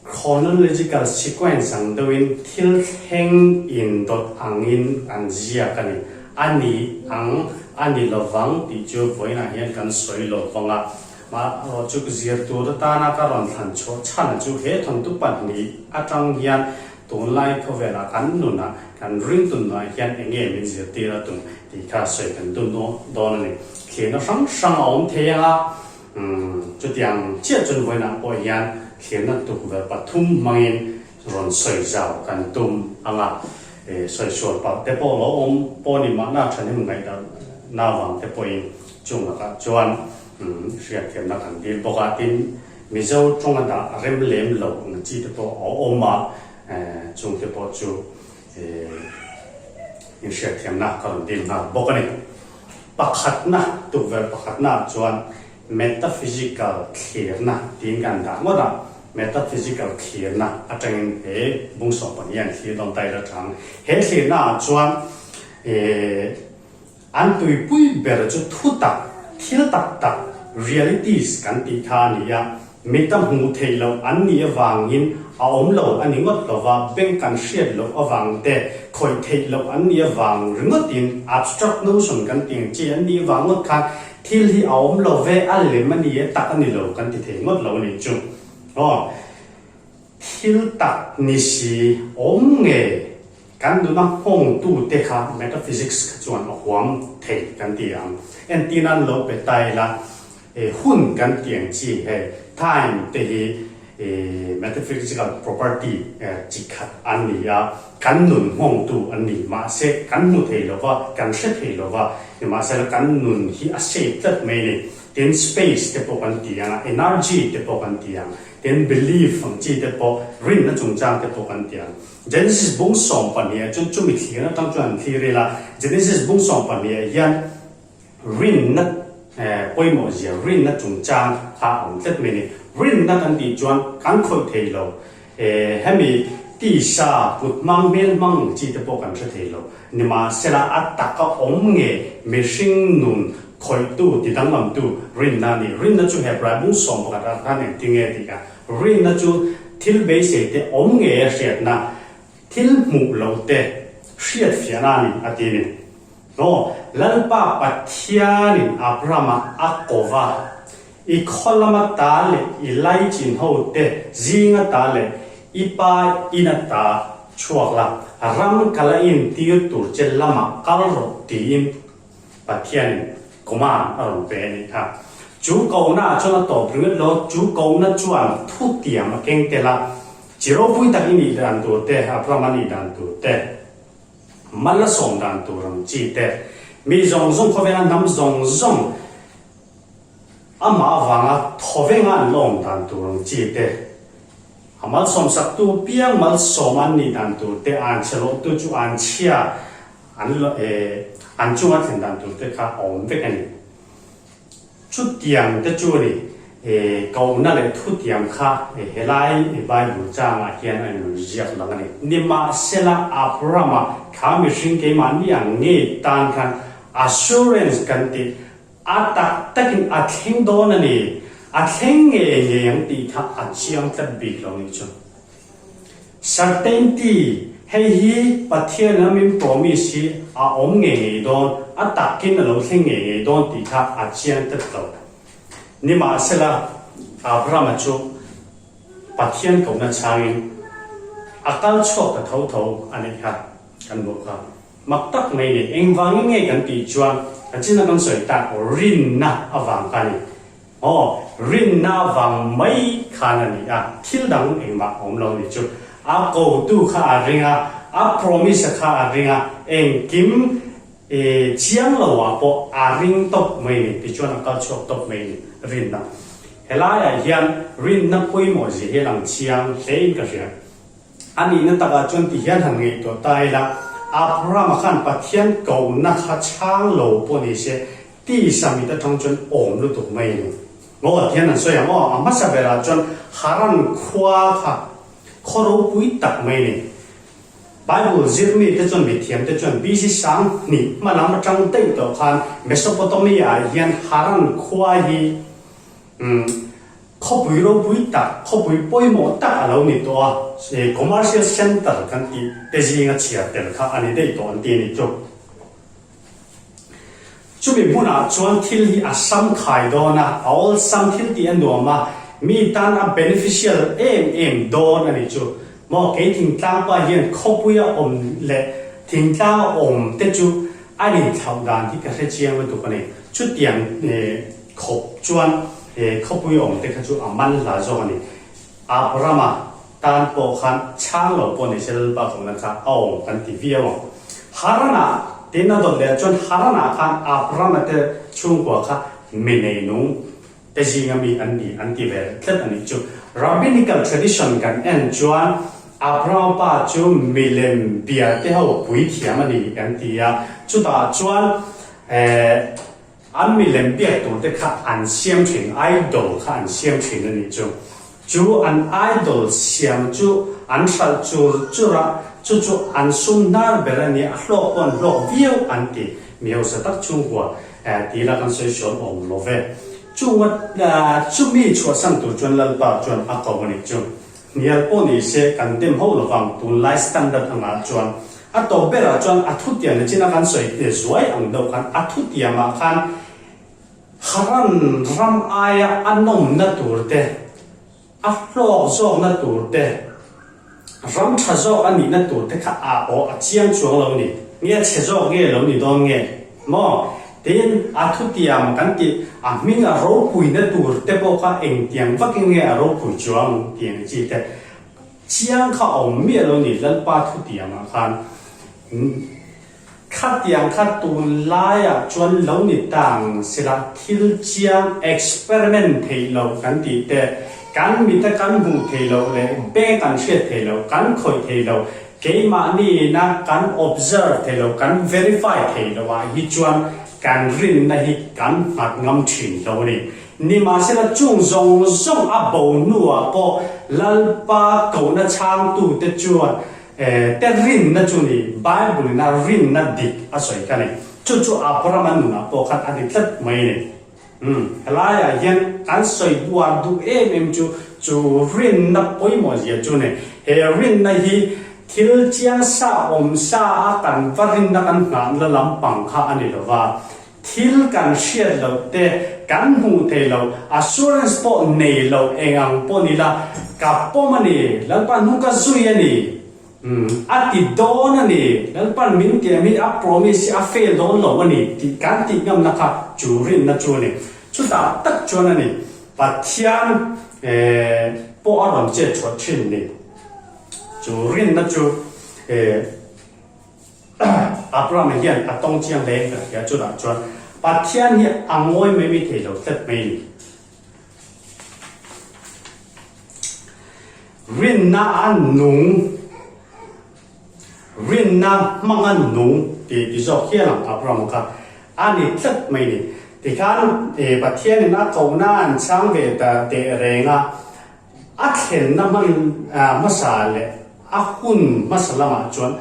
chronological sequence ang deuhin thil thleng indawt angin an ziak a ni. A ni ang, a ni lovang tih chu vawiinah hian kan sawi lo vang a. Mahrawh chu zir tur atana ka rawn thlan chhuah chhan chu he thawnthu pahnih atang hian tunlai khawvelah kan nunah, kan ringtunah hian eng nge min zirtir a tum tih kha sawi kan dun dawn a ni. Thlirna hrang hrang a awm thei ang a. Chutiang chiah chuan vawiinah pawh hian thlirna tukverh pathum hmangin rawn sawi zau kan tum ang a, sawi sual palh te pawh lo awm pawh ni mahna thahnem ngaihdahna vang te pawhin chung lakah chuan hriatthiamna kan dil bawk a, tin Mizo tawnga dah rem lem lo ang chi te pawh a awm a, chung te pawh chu. inhriatthiamna ka rawn dil nghal bawk a ni. Pakhatna, tukverh pakhatna ah chuan metaphysical thlirna tiin kan dah ngawt a, metaphysical thlirna atangin he bung sawm pahnih an thlir dawn ta ila chang. He thlirna ah chuan eh an tuipui ber chu thutak, thil tak tak, realities, kan tih kha a ni a, Mita hmuh theih loh an nih avangin a awm lo a ni ngawt lo va, bank kan hriat loh avang te, khawih theih loh an nih avang ringawtin abstract notion kan tih ang chi an nih avang ngawt khan thil hi a awm lo ve, a lem a ni e, tak a ni lo kan ti thei ngawt lo a nih chu. Aw, thil tak ni si awm nge kan nuna nghawngtute kha metaphysics kha chuan a huam thei kan ti ang. Entirnan lo pe ta ila, E hun kan tih ang chi hei time te hi e metaphysical property chi khat an ni a, kan nun nghawngtu an ni. Mahse kan hmu thei lo va, kan hre thei lo va, nimahsela kan nun hi a shape tlat mai a ni. Tin space te pawh kan ti ang a, energy te pawh kan ti ang, tin belief ang chi te pawh, rinna chungchang te pawh kan ti ang. Genesis bung 12 ah chuan chumi thlir atang chuan an thlir ila, Genesis bung 12 ah hian, Rinna pawimawh zia, rinna chungchang kha a awm tlat mai a ni. Rinna kan tih chuan kan khawih thei lo. Hemi tisa kut hmang, hmel hmang chi te pawh kan hre thei lo. Nimahsela a taka awm nge mihring nun khawihtu, tidanglamtu rinna a ni. Rinna chu Hebrai bung 11 ah khan engtin nge tih kha, rinna chu thil beisei te awm nge a hriatna, thil hmuh loh te hriatfiahna a ni a ti a ni. Aw, Lalpa Pathianin Abrahama a ko va, I khaw lama ta leh i laichin hote zinga ta leh i pa ina ta chhuak la, ram ka la intir tur che lamah kal rawh tiin Pathianin command a rawn pe a nih kha. Chu kohna chuan a tawp ringawt lo, chu kohna chuan thutiam a keng tel a, chi ropui tak i nih dan tur te, Abrahama nih dan tur te, Mal a sawm dan tur ang chi te, mi zawng zawng khawvela hnam zawng zawng amah avanga thawvenga an la awm dan tur ang chi te, a malsawmsaktu piang malsawm an nih dan tur te, an chhe lohtu chu an chhia an an chunga thlen dan tur te kha a awm vek a ni. Chutiang te chu a ni, kohna leh thutiang kha helai Bible changah hian a inrawn ziak lang a ni. Nimahsela, Abrahama kha mihring keimahni ang ngei tan khan assurance kan tih a tak takin a thleng dawn a ni, a thleng ngei ngei ang tih kha a chiang tlat bik lo nih chu. Certainty, Hei hi Pathian a min promise hi a awm ngei ngei dawn, a takin a lo thleng ngei ngei dawn tih kha a chiang tlat lo. Nimahsela, Abrahama chu Pathian kohna chhangin a kal chhuak ta tho tho a nih kha kan hmuh kha. Mak tak mai ni, engvangin nge kan tih chuan a chin a kan sawi tak rinna avang kha a ni. Aw, rinna vang mai khan a ni a, thil dang engmah a awm lo ni chu. A kotu kha a ring a, a promise kha a ring a, engkim e chiang lo ah pawh a ring tawp mai ni, tichuan a kal chhuak tawp mai ni, rinna. Helaiah hian rinna pawimawh zia hi a lang chiang hle in ka hria. A nihna takah chuan ti hian han ngaihtuah ta ila, Abrahama khan Pathian kohna kha chhang lo pawh ni se, Tisa mit atang chuan awm lutuk mai a ni. Maw tihian an sawi ang aw, a hmasa berah chuan Haran khua kha khaw ropui tak mai a ni. Bible zirmi te chuan mithiam te chuan BC 2000 hma lam atang daih tawh khan Mesopotamia ah hian Haran khua hi umm khawpui ropui tak, khawpui pawimawh tak a lo ni tawh a, commercial center kan tih te zinga chhiar tel kha a ni daih tawh an ti a nih chu. Chumi hmunah chuan thil hi a sam khai dawn a, a awlsam thil tih a nuam a, mi tan a beneficial em em dawn a nih chu. Maw kei thingtlang pa hian khawpuia awm leh thingtlanga awm te chu a inthlauh dan hi ka hre chiang lutuk a ni. Chutiang khawp chuan khawpuia awm te kha chu a man hla zawk a ni. Abrahama tan pawh khan chhang lo pawh ni se Lalpa kohna kha a awm kan ti viau ang. Haran-ah tin a dawt leh chuan Haran-ah khan Abrahama te chhungkua kha mi neinung te zinga mi an ni an ti ve tlat a nih chu. Rabbinical tradition kan en chuan. Abrahama pa chu milem bia te ho puithiam a ni kan ti a, chutah chuan eh an milem biak tur te kha an siam thin, idol kha an siam thin a nih chu. Chu an idol siam chu an hralh chur chur a, chu chu an sum hnar ber a ni, a hlawk pawh an hlawk viau an ti. Mi hausa tak chhungkua eh ti ila kan sawi sual awm lo ve. Chunga chumi chhuahsan tur chuan Lalpa chuan a ko a nih chu. Hnial pawh ni se kan dem ho lovang tunlai standard angah chuan. A tawp berah chuan a thutiam ni chin a kan sawi te zuai ang deuh khan a thutiamah khan Haran ram aia a nawmna tur te, a hlawk zawkna tur te, ram tha zawk a nihna tur te kha a aw a chiang chuang lo ni. Nge a chhe zawk nge lo ni dawn nge maw? Tin, a thutiam kan tih, a hming a ropuina tur te pawh kha engtiang vakin nge a ropui chuang tih ang chi te chiang kha a awm miah lo ni Lalpa thutiamah khan. Khatiang kha tunlaiah chuan lo ni tang sela thil chiang experiment theih loh kan tih te, kan mita kan hmuh theih loh leh beng kan hriat theih loh, kan khawih theih loh, Keimahniina kan observe thei lo, kan verify thei lo ah hi chuan kan rinna hi kan nghat ngam thin lo a ni. Nimahsela chung zawng zawng a bo hnuah pawh Lalpa kohna chhangtute chuan te rinna chu ni, Bible in a rinna dik a sawi kha a ni. Chu chu Abrahama nunah pawh khan a ni tlat mai a ni. Umm, helaiah hian kan sawi buar duh em em chu chu rinna pawimawh zia chu ni. He rinna hi thil chiang sa awm sa a kan va rinna kan nghahna lampang kha a ni lo va, thil kan hriat loh te, kan hmuh thei loh, assurance pawh nei loh eng ang pawh ni la, ka pawm a ni, Lalpa hnung ka zui a ni. Umm, a ti dawn a ni. Lalpan min tiam hi a promise hi a fail dawn lo a ni tih kan tih ngamna kha chu rinna chu a ni. Chutah tak chuan a ni, Pathian eh pawh a rawn chet chhuah thin ni. Chu rinna chu eh Abraham hian a tawng chiang hle ka hria chutah chuan Pathian hi a ngawi mai mai thei lo tlat mai a ni. Rinna a nung, rinna hmanga nung tih ti zawk hial ang Abraham kha a ni tlat mai ni. Tikhan Pathianin a kohna an chhang ve ta teh reng a, a thlenna hman hmasa leh a hun hmasa lamah chuan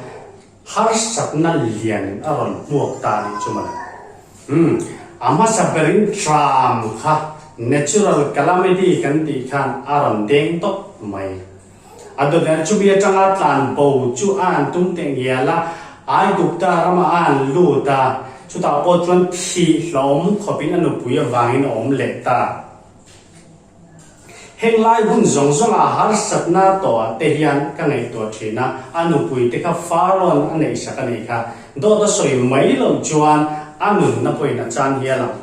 Harsatna lian a rawn hmuak ta nih chu mawle. Umm, a hmasa berin tram kha natural calamity kan tih khan a rawn deng tawp mai. A dawt chumi atanga tlan bo chu a han tum teh ngial a, Aigupta rama a han lut a, chutah pawh chuan thih hlawm khawpin a nupui avangin a awm leh ta. Heng lai hun zawng zawngah harsatna tawhah te hian ka ngaihtuah thin a, a nupui te kha Farawn a neihsak a nih kha. Dawt a sawi mai loh chuan a nunna pawhin a chan hial ang.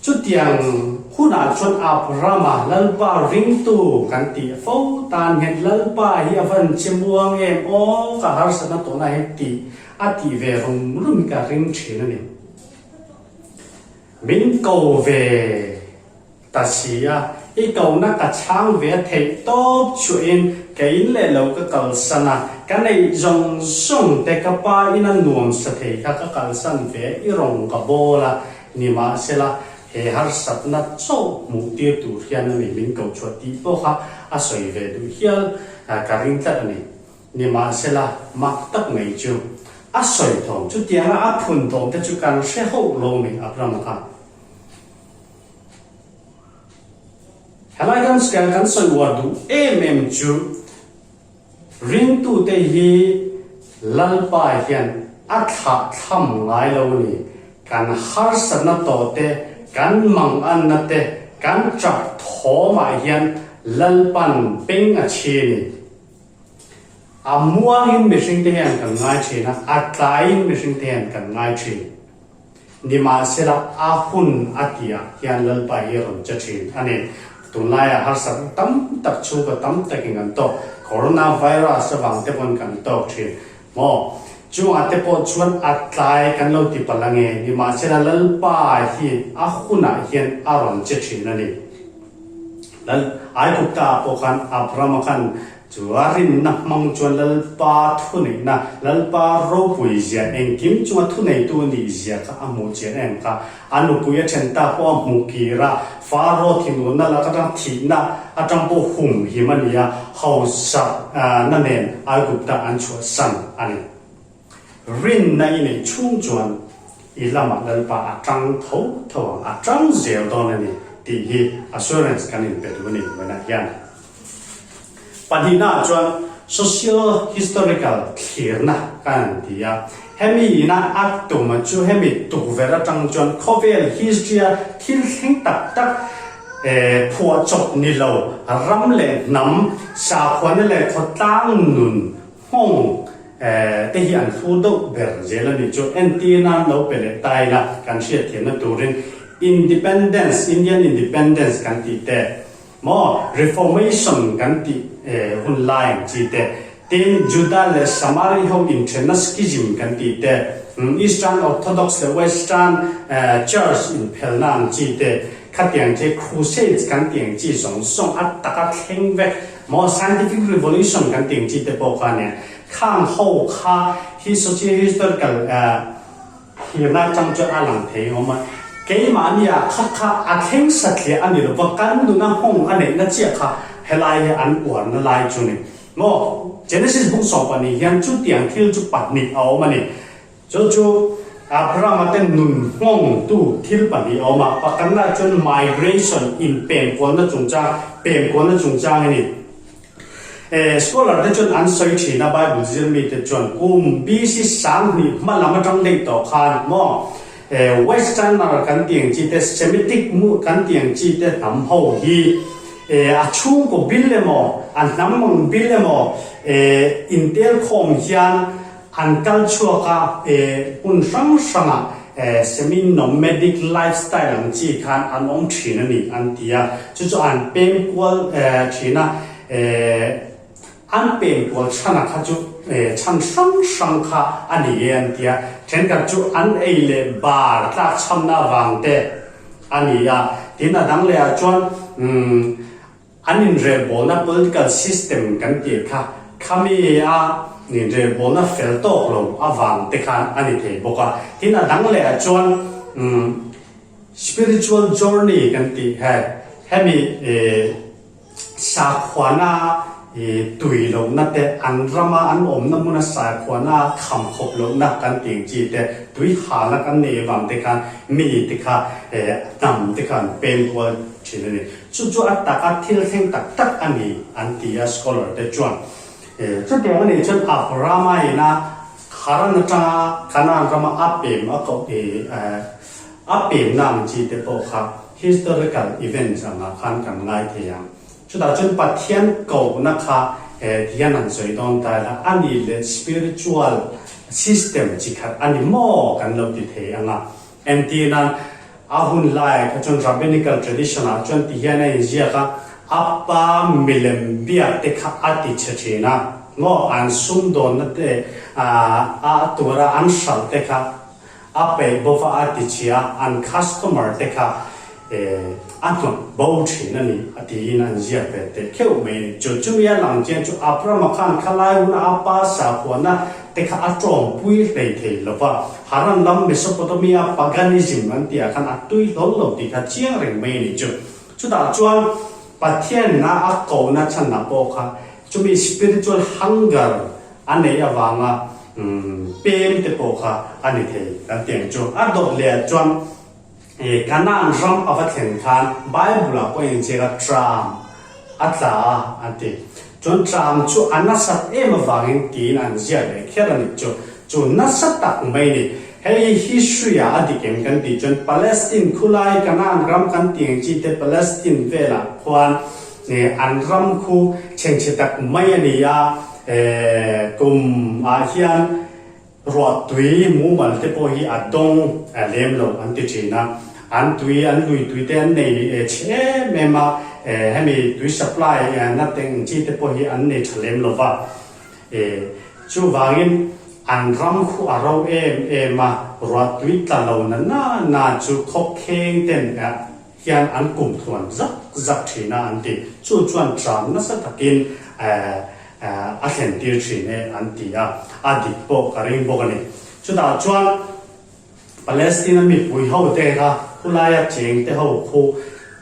Chutiang hunah chuan Abrahama Lalpa ringtu kan tih fo tan hian Lalpa hi a van che muang em aw ka harsatna tawhna hi tih a tih ve rum rum hi ka ring thin a ni. Min ko ve ta si a, i kohna ka chhang ve a theih tawp chhuahin ka in leh lo ka kalsan a, ka neih zawng zawng te ka pa in a nuam sa thei kha ka kalsan ve a, i rawn ka bawl a, nimahsela he harsatna chauh hmuh tir tur hian a ni min ko chhuah tih pawh kha a sawi ve duh hial ka ring tlat a ni. Nimahsela, mak tak mai chu a sawi thawm, chutianga a phun thawm te chu kan hre hauh lo mai Abraham kha. Helai kan kan sawi uar duh em em chu ringtute hi Lalpa hian a thlah thlam ngai lo a ni. Kan harsatna tawh te, kan manganna te, kan chak thawmah hian Lalpan peng a chhi a ni. A muangin mihringte hian kan ngai thin a, a tlaiin mihringte hian kan ngai thin. Nimahsela a hun a tihah hian Lalpa hi a rawn che thin a ni. Tunlaiah harsatna tam tak chhungkaw tam takin kan tawk, Corona virus avang te pawn kan tawk thin maw? Chungah te pawh chuan a tlai kan lo ti palh ange, nimahsela Lalpa hi a hunah hian a rawn che thin a ni. Lal Aigupta ah pawh khan Abrahama khan. Chu a rinna hmang chuan Lalpa thuneihna, Lalpa ropui zia, engkim chunga thuneitu nih zia kha a hmuh chian em kha. A nupui a then ta pawh a hmuh kir a, Faro thinurna lak atang thihna atang pawh hum him a ni a, hausa na nen Aigupta an chhuahsan a ni. Rinna i neih chhung chuan i lamah Lalpa a tang tho tho ang, a tang zel dawn a ni tih hi assurance kan inpe duh a ni vawiinah hian. Pahnihnaah chuan social historical thlirna kan han ti a, hemi ina a tuma chu hemi tukverh atang chuan khawvel history-a thil thleng tak tak phuahchawp ni lo ram leh hnam, sakhuana leh khawtlang nun nghawng te hi an thlu deuh ber zel a nih chu. Entir nan lo pe leh ta ila kan hriatthiamna turin Independence, Indian Independence kan tih te, Maw Reformation kan tih hun lai ang chi te, tin Juda leh Samari ho inthenna Schism kan tih te, Eastern Orthodox leh Western Church inphelna ang chi te, khatiang chi Crusades kan tih ang chi zawng zawng a taka thleng vek maw Scientific Revolution kan tih ang chi te pawh kha nia khang ho kha hi socio-historical Thirna atang chuan a lang thei awm a, keimahni ah kha kha a thleng satliah a ni lo va, kan nuna nghawng a neihna chiah kha helai hi an uarna lai chu ni. Maw? Genesis buk 12 hian chutiang thil chu pahnih a awm a ni. Chu chu Abrahama te nun nghawngtu thil pahnih a awm a, pakhatna chuan migration, inpemkualna chungchang, pemkualna chungchang a ni. Scholar te chuan an sawi thin a, Bible zir mi te chuan kum BC 2000 hma lam atang daih tawh khan maw Westerner kan tih ang chi te, Semitic mu kan tih ang chi te hnam ho hi a chhungkaw bil emaw, a hnam ang bil emaw intel khawm hian an kal chhuak a, hmun hrang hrangah semi-nomadic lifestyle ang chi khan an awm thin a ni an ti a, chu chu an pem kual thin a, an pem kual chhana kha chu chhan hrang hrang kha a ni e an ti a, thenkhat chu an ei leh bar tlak chhamna avang te a ni a, tin a dang leh ah chuan An inrelbawlna political system kan tih kha khami a inrelbawlna fel tawk lo avang te khan a ni thei bawk a. Tin a dang leh ah chuan spiritual journey kan tih he hemi sakhuana tui lohna te an rama an awmna hmuna sakhuana kham khawp lohna kan tih ang chi te tui halna kan nei avang te khan mi te kha hnam te kha an peng kual thin a ni. Chu chu a taka thil thleng tak tak a ni an ti a scholar te chuan. Chutiang a nih chuan Abrahama ina Haran atanga Canaan rama a pem a koh a pemna ang chi te pawh kha historical events angah khan kan ngai thei ang. Chutah chuan Pathian kohna kha tihian han sawi dawn ta ila a nih leh spiritual system chi khat a ni maw kan lo ti thei ang a. Entirnan, a hun laiah kha chuan Rabbinical tradition ah chuan ti hian a inziak a, a pa milem biak te kha a ti chhe thin a, maw an sumdawnna te a tura an hralh te kha a peih bawk a, a ti chhia a, an customer te kha a hnawt bo thin a ni a tiin an ziak ve teh kheuh mai a ni. Chu chumi a lang chian chu Abrahama khan khalai huna a pa sakhuana te kha a tawngpui hlei thei lo va, Haran lam Mesopotamia paganism an tih ah khan a tui hlawl lo tih kha chiang reng mai a ni chu. Chutah chuan Pathian na a kohna chhanna pawh kha chumi spiritual hunger a neih avanga pem te pawh kha a ni thei kan tih ang chu. A dawt leh ah chuan Canaan ram a va thlen khan Bible ah pawh inziak a tram a tla a an ti. Chuan tram chu a nasat em avangin tiin an ziak leh kher a nih chu. Chu nasa tak mai ni. Hei hi history ah a dik em kan tih chuan Palestine khulai Canaan ram kan tih ang chi te Palestine velah khuan an ram khu chhengchhe tak mai a ni a, kum ah hian Ruah tui mumal te pawh hi a dawng lem lo an ti thin a, an tui an lui tui te an nei chhe em em a, hemi tui supply na te ang chi te pawh hi an nei tha lem lo va, chuvangin an ram khu a ro em em a, ruah tui tla lo na na na chu khawkheng ten hian an kum thuan zak zak thin a an ti, chu chuan tram nasa takin. a thlen tir thin e an ti a, a dik pawh ka ring bawk a ni. Chutah chuan Palestina mipui ho te kha khulaia cheng te ho khu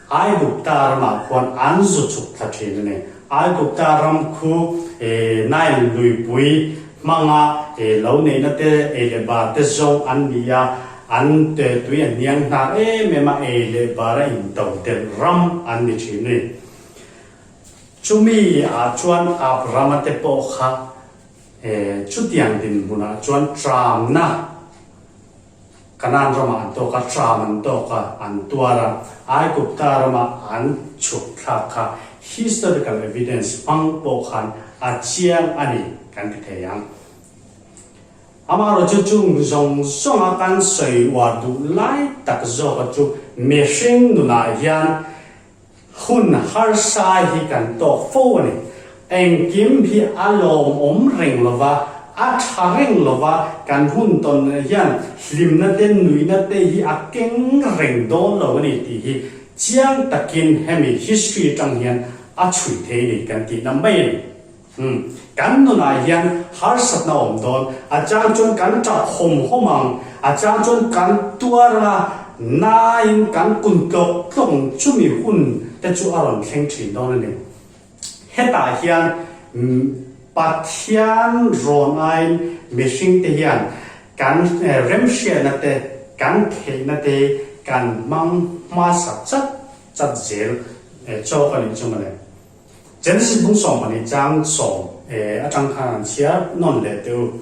Aigupta ramah khuan an zu chhuk thla thin a ni. Aigupta ram khu Nile luipui hmanga lo neihna te ei leh bar te zawng an ni a, an tui a hniang hnar em em a, ei leh bar a into delh ram an ni thin a ni. Chumi ah chuan Abrama te pawh kha chutiang dinhmunah chuan tramna Kanaan ramah an tawk a, tram an tawk a, an tuar a, Aigupta rama an chhuk thlak kha historical evidence hmang pawh khan a chiang a ni kan ti thei ang. Amaherawhchu chung zawng zawnga kan sawi uar duh lai tak zawka chu mihring nunah hian Hun harsa hi kan tawk fo a ni. Engkim hi a lawmawm reng lova, a tha reng lova, kan hun tawn hian hlimna te, nuihna te hi a keng reng dawn lo a ni tih hi chiang takin hemi history atang hian a chhui thei a ni kan tihna mai a ni. Umm, kan nunah hian harsatna a awm dawn. A chang chuan kan tap hawm hawm ang, a chang chuan kan tuar a, nain kan kun tlawk tlawk ang chumi hun te chu a rawn thleng thin dawn a ni. Hetah hian Pathian rawn aiin mihring te hian kan remhriatna te, kan theihna te kan hmang hmasa chat chat zel chawk a nih chu mawle. Genesis bung 12 chang sawm atang khan an chhiar nawn leh teh u.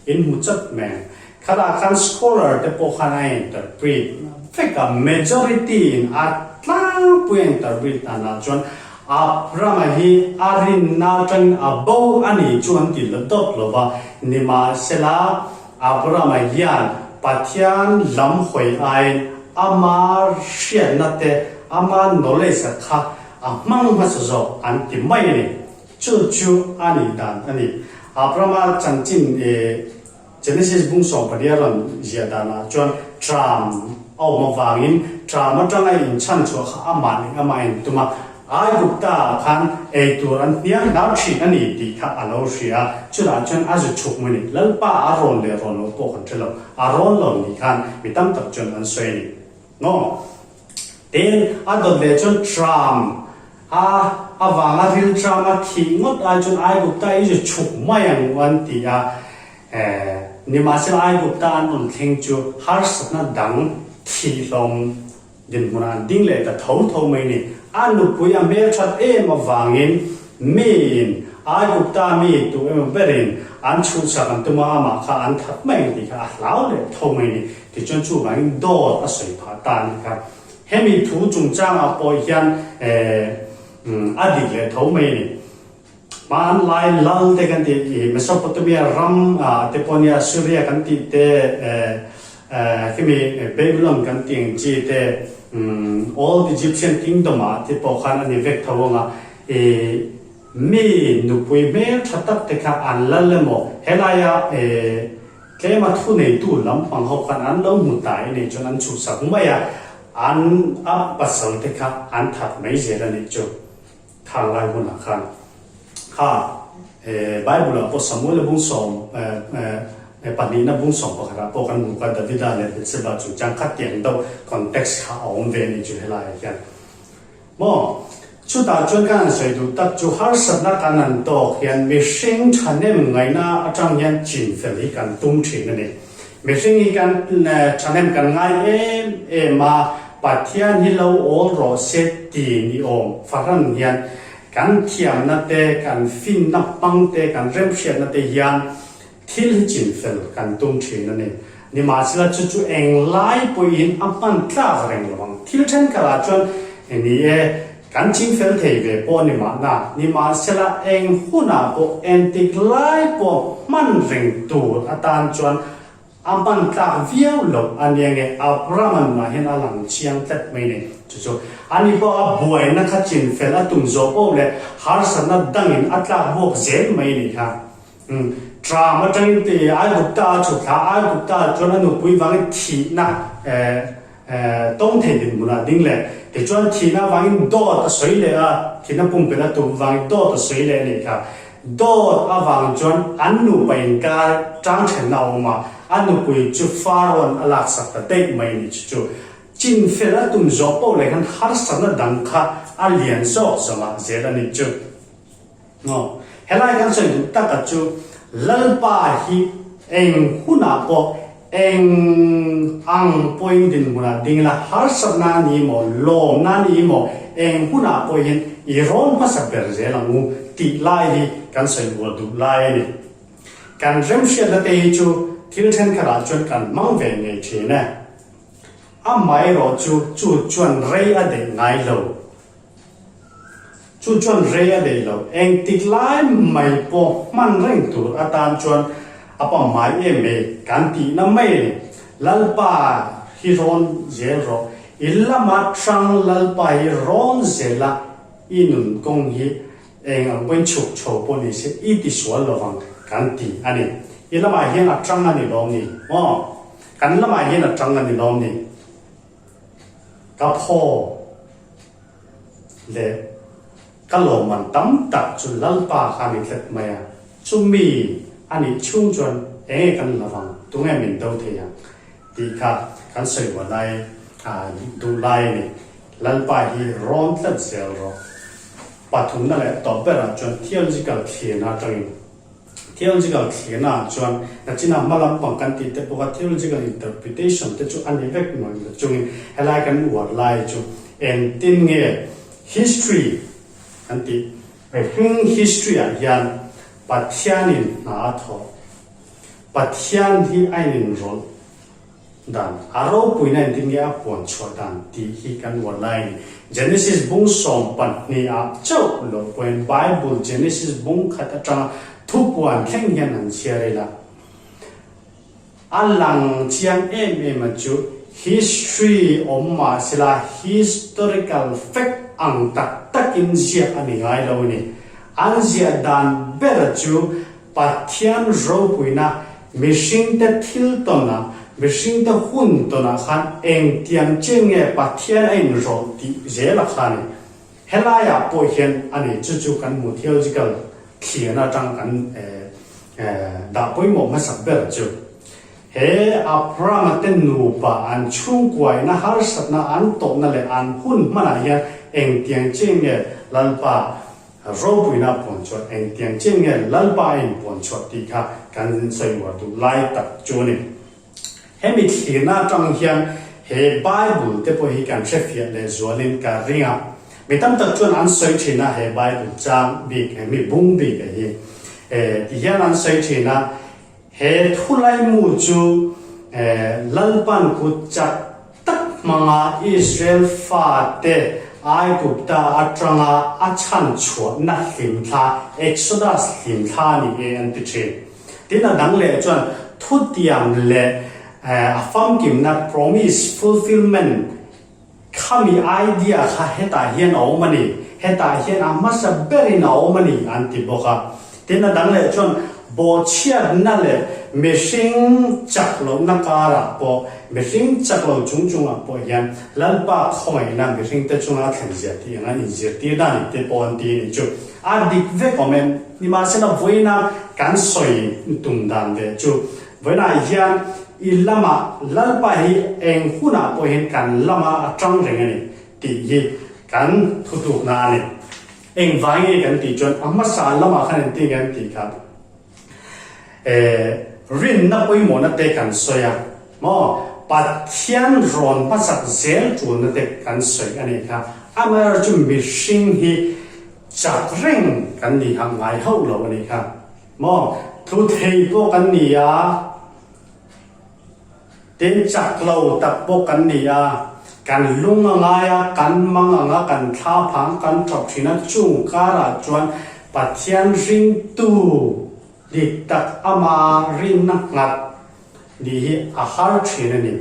In hmu chat meng. Khatah khan scholar te pawh khan a interpret vek a, majority in a tlangpui a interpret danah chuan Abraham-a hi a rinna atangin a bo a ni chu an ti la dawt lo va, nimahsela Abraham-a hian Pathian lam hawi aiin ama hriatna te, ama knowledge-a kha A hmang hmasa zawk an ti mai a ni. Chu chu a nih dan a ni. Abrahama chanchin e Genesis bung 14 a rawn ziah danah chuan tram a awm avangin tram atanga inchhan chhuah kha amah leh amah a intum a, Aigupta ah khan ei tur an hniang hnar thin a ni tih kha a lo hria a, chutah chuan a zu chhuk mai a ni. Lalpa a rawn leh rawn lo pawh kan hre lo, a rawn lo nih khan mi tam tak chuan an sawi a ni. Maw? Tin, a dawt leh chuan tram a avanga ril tram a thih ngawt ai chuan Aigupta i zu chhuk mai ang u an ti a. Nimahsela Aigupta an rawn thleng chu harsatna dang thih hlawm dinhmunah an ding leh ta tho tho mai ni. A nupui a hmelthat em avangin miin Aigupta mi tu emaw berin an chhuhsak an tum a, amah kha an that mai ang tih kha a hlau leh tho mai ni. Tichuan chuvangin dawt a sawi phah ta a ni kha. Hemi thu chungchangah pawh hian a dik leh tho mai a ni. Hmanlai lal te kan tih i Mesopotamia ram te pawh nia Syria kan tih te khimi Babylon kan tih ang chi te Old Egyptian Kingdom ah te pawh khan a ni vek tho ang a. I mi nupui hmel tha tak te kha an lal emaw helaia Tlema thuneitu lampang ho khan an lo hmu ta i nei chuan an chhuhsak mai a, an a pasal te kha an that mai zel a nih chu. Khang lai hunah khan kha Bible ah pawh Samuel-a bung sawm pahnihna bung sawm pakhatah pawh kan hmu kha Davida leh Bethseba chungchang kha tiang deuh context kha a awm ve a nih chu helaiah hian. Maw? Chutah chuan kan han sawi duh tak chu harsatna kan han tawk hian mihring thahnem ngaihna atang hian chinfel hi kan tum thin a ni. Mihring hi kan thahnem kan ngai em em a, Pathian hi lo awl rawh se ti ni awm fahran hian kan thiamna te, kan finna hmang te, kan remhriatna te hian thil hi chinfel kan tum thin a ni. Nimahsela chu chu englai pawhin a hman tlak reng lo ang. Thil thenkhatah chuan ni e, kan chingfel thei ve pawh a ni mahna. Nimahsela eng hunah pawh entik lai pawh hman reng tur atan chuan a hman tlak viau loh a nia nge Abraham-a nunah hian a lang chiang tlat mai ni. Chu chu ani pawh a buaina kha chinfel a tum zawh poh leh harsatna dangin a tlak buak zel mai ni kha. Tram atangin ti Aigupta a chhut thla a, Aigupta chuan a nupui vangin thihna tawng thei dinhmunah a ding leh. Tichuan thihna vangin dawt a sawi leh a, thihna pumpelh a tum vangin dawt a sawi leh a nih kha. Dawt avang chuan an nupa inkar tang thenna a awm a, a nupui chu Pharaoh-a'n a laksak ta daih mai ni chu chu. Chin fel a tum zawh poh leh khan harsatna dang kha a lian zawk zawngah zel a nih chu. Maw? Helai kan sawi duh taka chu Lalpa hi eng hunah pawh eng ang pawhin dinhmunah ding ila harsatna a ni maw, lawmna a ni maw, eng hunah pawhin i rawn hmasa ber zel ang u tih lai hi kan sawi uar duh lai a ni. Kan remhriatna te hi chu thil thenkhatah chuan kan hmang ve ngei thin e. Amaherawh chu chu chuan rei a deih ngai lo. Chu chuan rei a deih lo. Engtik lai mai pawh hman reng tur atan chuan a pamhmai em mai kan tihna mai a ni. Lalpa hi rawn zel rawh. I lama hrang Lalpa hi rawn zel a, i nun kawng hi eng ang pawhin chhuk chho pawh ni se i tisual lovang kan ti a ni. I lamah hian a tang a ni lawm ni maw? Kan lamah hian a tang a ni lawm ni? Ka phaw leh ka lawmman tam tak chu Lalpa kha a ni tlat mai a, chumi a nih chhung chuan eng nge kan la vang, tunge min do thei ang tih kha kan sawi buai lai duh lai a ni. Lalpa hi rawn tlat zel rawh. Pathumna leh tawp berah chuan theological thlirna atangin Theological thlirna ah chuan nachina hma lampang kan tih te pawh kha theological interpretation te chu a ni vek mai lo chungin helai kan uar lai chu engtin nge history kan tih mihring history ah hian Pathianin hna a thawh Pathian hi a ininrawlh Dan, a ropuina engtin nge a puan chhuah dan tih hi kan uar lai a ni. Genesis bung 12 ah chauh loh pawhin Bible Genesis bung khat atanga thupuan thleng hian an chhiar ila. A lang chiang em em a chu history awm mah sela historical fact ang tak takin ziak a ni ngai lo a ni. An ziah dan ber chu Pathian ropuina mihringte thil tawnah, mihringte hun tawnah khan engtiang chen nge Pathian a inrawlh tih zel a kha a ni. Helaiah pawh hian a ni, chu chu kan hmu theological thliahna atang kan dah pawimawh hmasak ber chu. He Abrahama te nupa an chhungkuaina harsatna an tawhna leh an hun hmanah hian engtiang chen nge Lalpa Ropuina puan chhuah engtiang chiah nge Lalpa a inpuan chhuah tih kha kan sawi uar duh lai tak chu a ni. Hemi thlirna atang hian he Bible te pawh hi kan hrefiah leh zualin ka ring a. Mi tam tak chuan an sawi thin a he Bible chang bik he mi bung bik a hi ti hian an sawi thin a, he thulaimu chu Lalpan kut chak tak hmanga Israel fate Aigupta atanga a chhan chhuahna hlimthla, Exodus hlimthla a ni e an ti thin. Tin a dang leh chuan thutiam leh a famkimna, promise fulfillment, khami idea kha hetah hian a awm a ni, hetah hian a hmasa berin a awm a ni an ti bawk a. Tin a dang leh chuan bawhchhiatna leh mihring chak lohna karah pawh, mihring chak lo chung chungah pawh hian Lalpa khawngaihna mihringte chunga a thlen zia tih anga inzirtir dan ih te pawh an ti a nih chu. A dik vek awm em? Nimahsela vawiina kan sawi tum dan ve chu vawiinah hian i lamah Lalpa hi eng hunah pawh hian kan lama a tang reng a ni tih hi kan thutlukna a ni. Engvai nge kan tih chuan a hmasa lamah khan engtin nge an tih kha eh rinna pawimawhna te kan sawi a maw Pathian rawn hmasak zel tulna te kan sawi a nih kha amaherawhchu chu mihring hi chak reng kan ni kha ngai hauh lo a nih kha maw thu thei pawh kan ni a Tin, chak lo tak pawh kan ni a, kan lung a ngai a, kan mang ang a, kan thla phang kan ṭawp ṭhin a, chung karah chuan Pathian ringtu dik tak ama rinna nghat nih hi a har ṭhin a ni.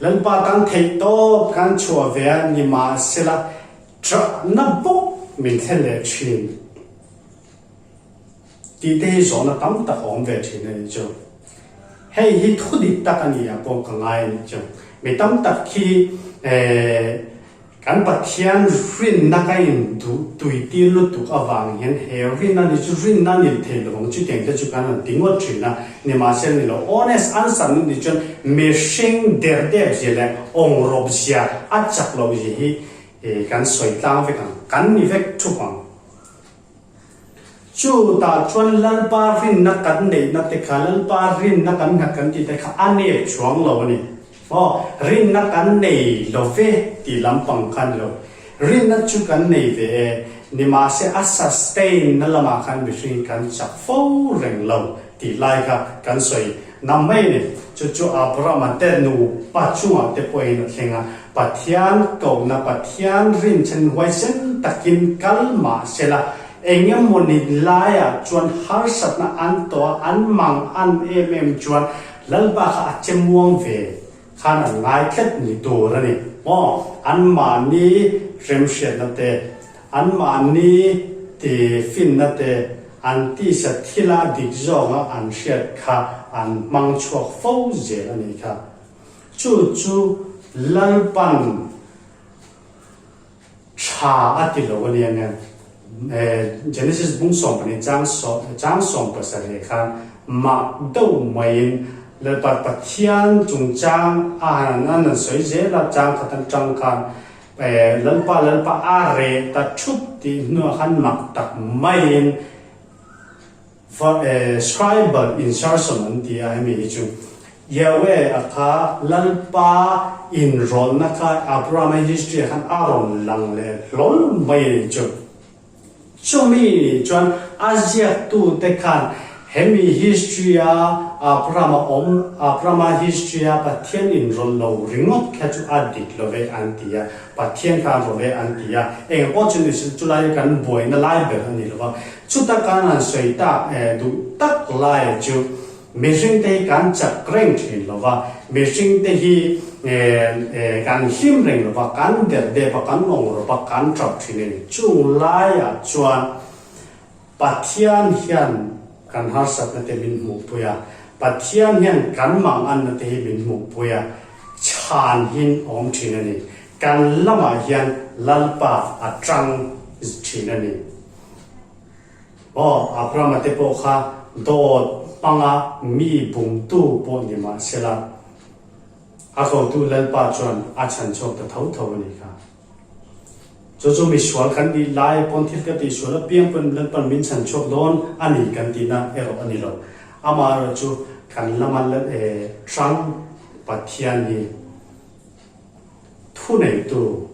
Lalpa kan theih tawp kan chhuah ve a, nimahsela ṭahna bawk min thlen leh ṭhin. Tih te hi zawhna tam tak a awm ve thin a nih chu. Hei hi thu dik tak a ni ah pawh ka ngai a nih chu. Mi tam tak khi eh Kan Pathian rinna ka in duh tui tir lutuk avang hian he rinna ni chu rinna ni thei lovang chutiang te chu kan han ti ngawt thin a, nimahsela ni lo honest answer ni ni chuan mihring der dep zia leh awngrawp zia a chak loh zia hi kan sawi tlang vek ang, kan ni vek thup ang. Chu tah chuan Lalpa rinna kan neihna te kha, Lalpa rinna kan nghat kan tih te kha a nep chuang lo a ni. Aw, rinna kan nei lo ve tih lampang kha a ni lo. Rinna chu kan nei ve e, nimahse a sustain na lamah khan mihring kan chak fo reng lo tih lai kha kan sawi nam mai a ni. Chu chu Abrahama te nupa chungah te pawhin a thleng a, Pathian kohna, Pathian rinchhen huaisen takin kal mah se la, eng emawni laiah chuan harsatna an tawh a, an mang an em em chuan Lalpa kha a che muang ve khan an ngai tlat ni tur a ni maw? Anmahni remhriatna te, anmahni ti finna te, an tisa thila dik zawnga an hriat kha an hmang chhuak fo zel a nih kha. Chu chu Lalpan Tha a ti lo a nia nge. Genesis bung 12 chang chang 17 khan mak deuh maiin Lalpa Pathian chungchang a han an an sawi zel a, chang khat atang khan Lalpa Lalpa a reh ta thup tih hnuah khan mak tak maiin Scribal insertion an ti a hemi hi chu Yahweh a kha Lalpa inrawlhna kha Abrahama history ah khan a rawn lang leh hlawl mai a ni chu. Chumi nih chuan a ziaktute khan hemi history a Abrahama awm Abrahama history a Pathian inrawlh lo ringawt kha chu a dik lo ve an ti a, Pathian kha an rawh ve an ti a, eng pawh chu ni se chulai kan buaina lai ber a ni lo va. Chuta kan han sawi tak duh tak lai chu mihringte hi kan chak reng thin lo va, mihringte hi kan hlim reng lo va, kan der dep a, kan awng rawp a, kan tap thin a ni. Chung laiah chuan Pathian hian kan harsatna te min hmuhpui a, Pathian hian kan manganna te hi min hmuhpui a, chhan hin awm thin a ni. Kan lamah hian Lalpa a tang thin a ni. Aw, Abrahama te pawh kha dawt hmanga mi bumtu pawh ni mah sela, a kotu Lalpa chuan a chhan chhuak ta tho tho a nih kha. Chu chu mi sual kan nih lai pawn thil ka tih sual apiang pawn Lalpan min chhan chhuak dawn a ni kan tihna erawh a ni lo. Amaherawhchu kan lama Trump Pathian hi Thuneitu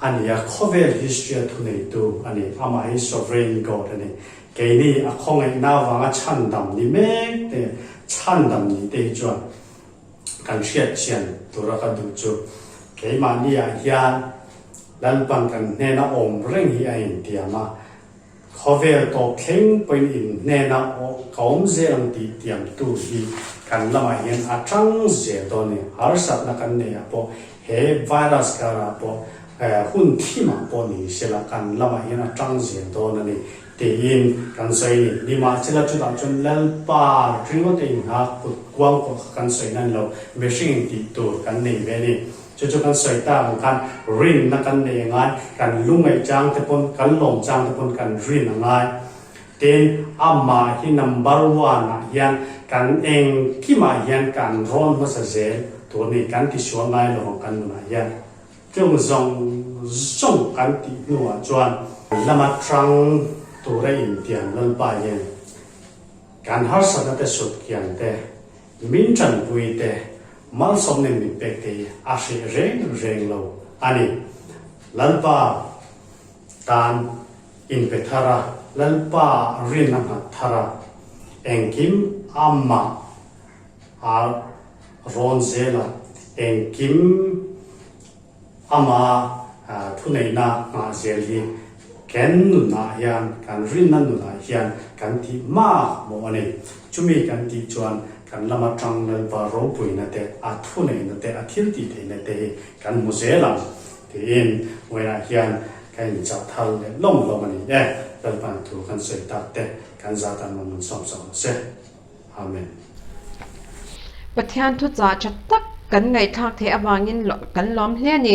a ni a, khawvel history a thuneitu a ni. Amah hi Sovereign God a ni. Keini a khawngaihna avanga chhandam ni mek te, chhandam ni te hi chuan kan hriat chian tura ka duh chu keimahniah hian Lalpan kan hnena awm reng hi a intiam a. Khawvel tawp thleng pawhin in hnena ka awm zel ang tih tiamtu hi kan lamah hian a tang zel dawn a ni. Harsatna kan neihah pawh he virus karah pawh hun thimah pawh ni sela kan lamah hian a tang zel dawn a ni tiin kan sawi a ni. Nimahsela chutah chuan Lalpa ringawt a inghak kut kuang pawh kha kan sawi nan lo, mihring in tih tur kan nei ve a ni. Chu chu kan sawi tak ang khan rinna kan nei a ngai, kan lungaih chang te pawn, kan lawm chang te pawn kan rin a ngai. Tin, amah hi number one ah hian kan engkimah hian kan rawn hmasa zel tur a ni, kan tisual ngai lo ang kan nunah hian. Chung zawng zawng kan tih hnuah chuan lama tang tura intiam Lalpa hian kan harsatna te sut kiang te, Min tanpui te, malsawm nen min pek te hi a hreh reng reng lo a ni. Lalpa tan inpe thar a, Lalpa rin a nghat thar a, engkim amah a rawn zel a, engkim Ama thuneihna nghah zel hi kan nunah hian, kan rinna nunah hian kan tih mak mawh a ni. Chumi kan tih chuan kan lama tang Lalpa ropuina te, a thuneihna te, a thil tih theihna te hi kan hmu zel ang tiin vawiinah hian ka inchah thar leh lawm lawm a ni e. Lalpa'n thu kan sawi tak te kan zat an awm an sawm sawm se. Amen. Pathian thuchah tha tak kan ngaihthlak theih avangin kan lawm hle a ni.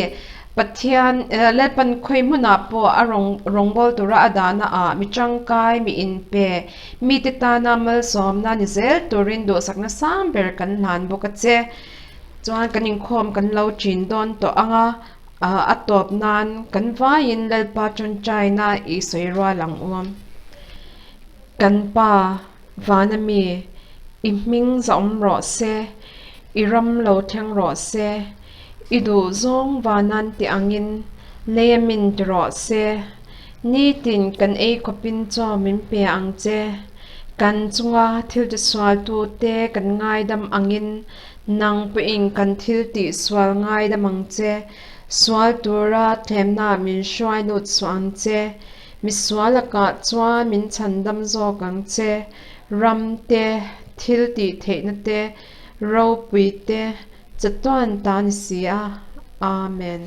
Pathian Lalpan khawi hmunah pawh a rawngbâwl tura a dahna ah mi tangkai, mi inpe, mite tana malsawmna ni zel turin duhsakna sang ber kan hlan bawk a che. Chuan kan inkhawm kan lo ṭin dawn tawh ang a, a tawp nan kan vaiin Lalpa ṭawngṭaina i sawi rual ang u. Kan Pa, vana mi, i hming zahawm rawh se, i ram lo thleng rawh se, i duh zawng vanan ti angin lei a min ti rawh se. Nitin kan ei khawpin chaw min pe ang che. Kan chunga thil tisualtute kan ngaidam angin nang pawhin kan thil tihsual ngaidam ang che. Sual tura thlemna min hruai lut suah ang che. Misual lakah chuan min chhandam zawk ang che. Ram te, thil tih theihna te, ropui te, chatuan ta ni si a. Amen.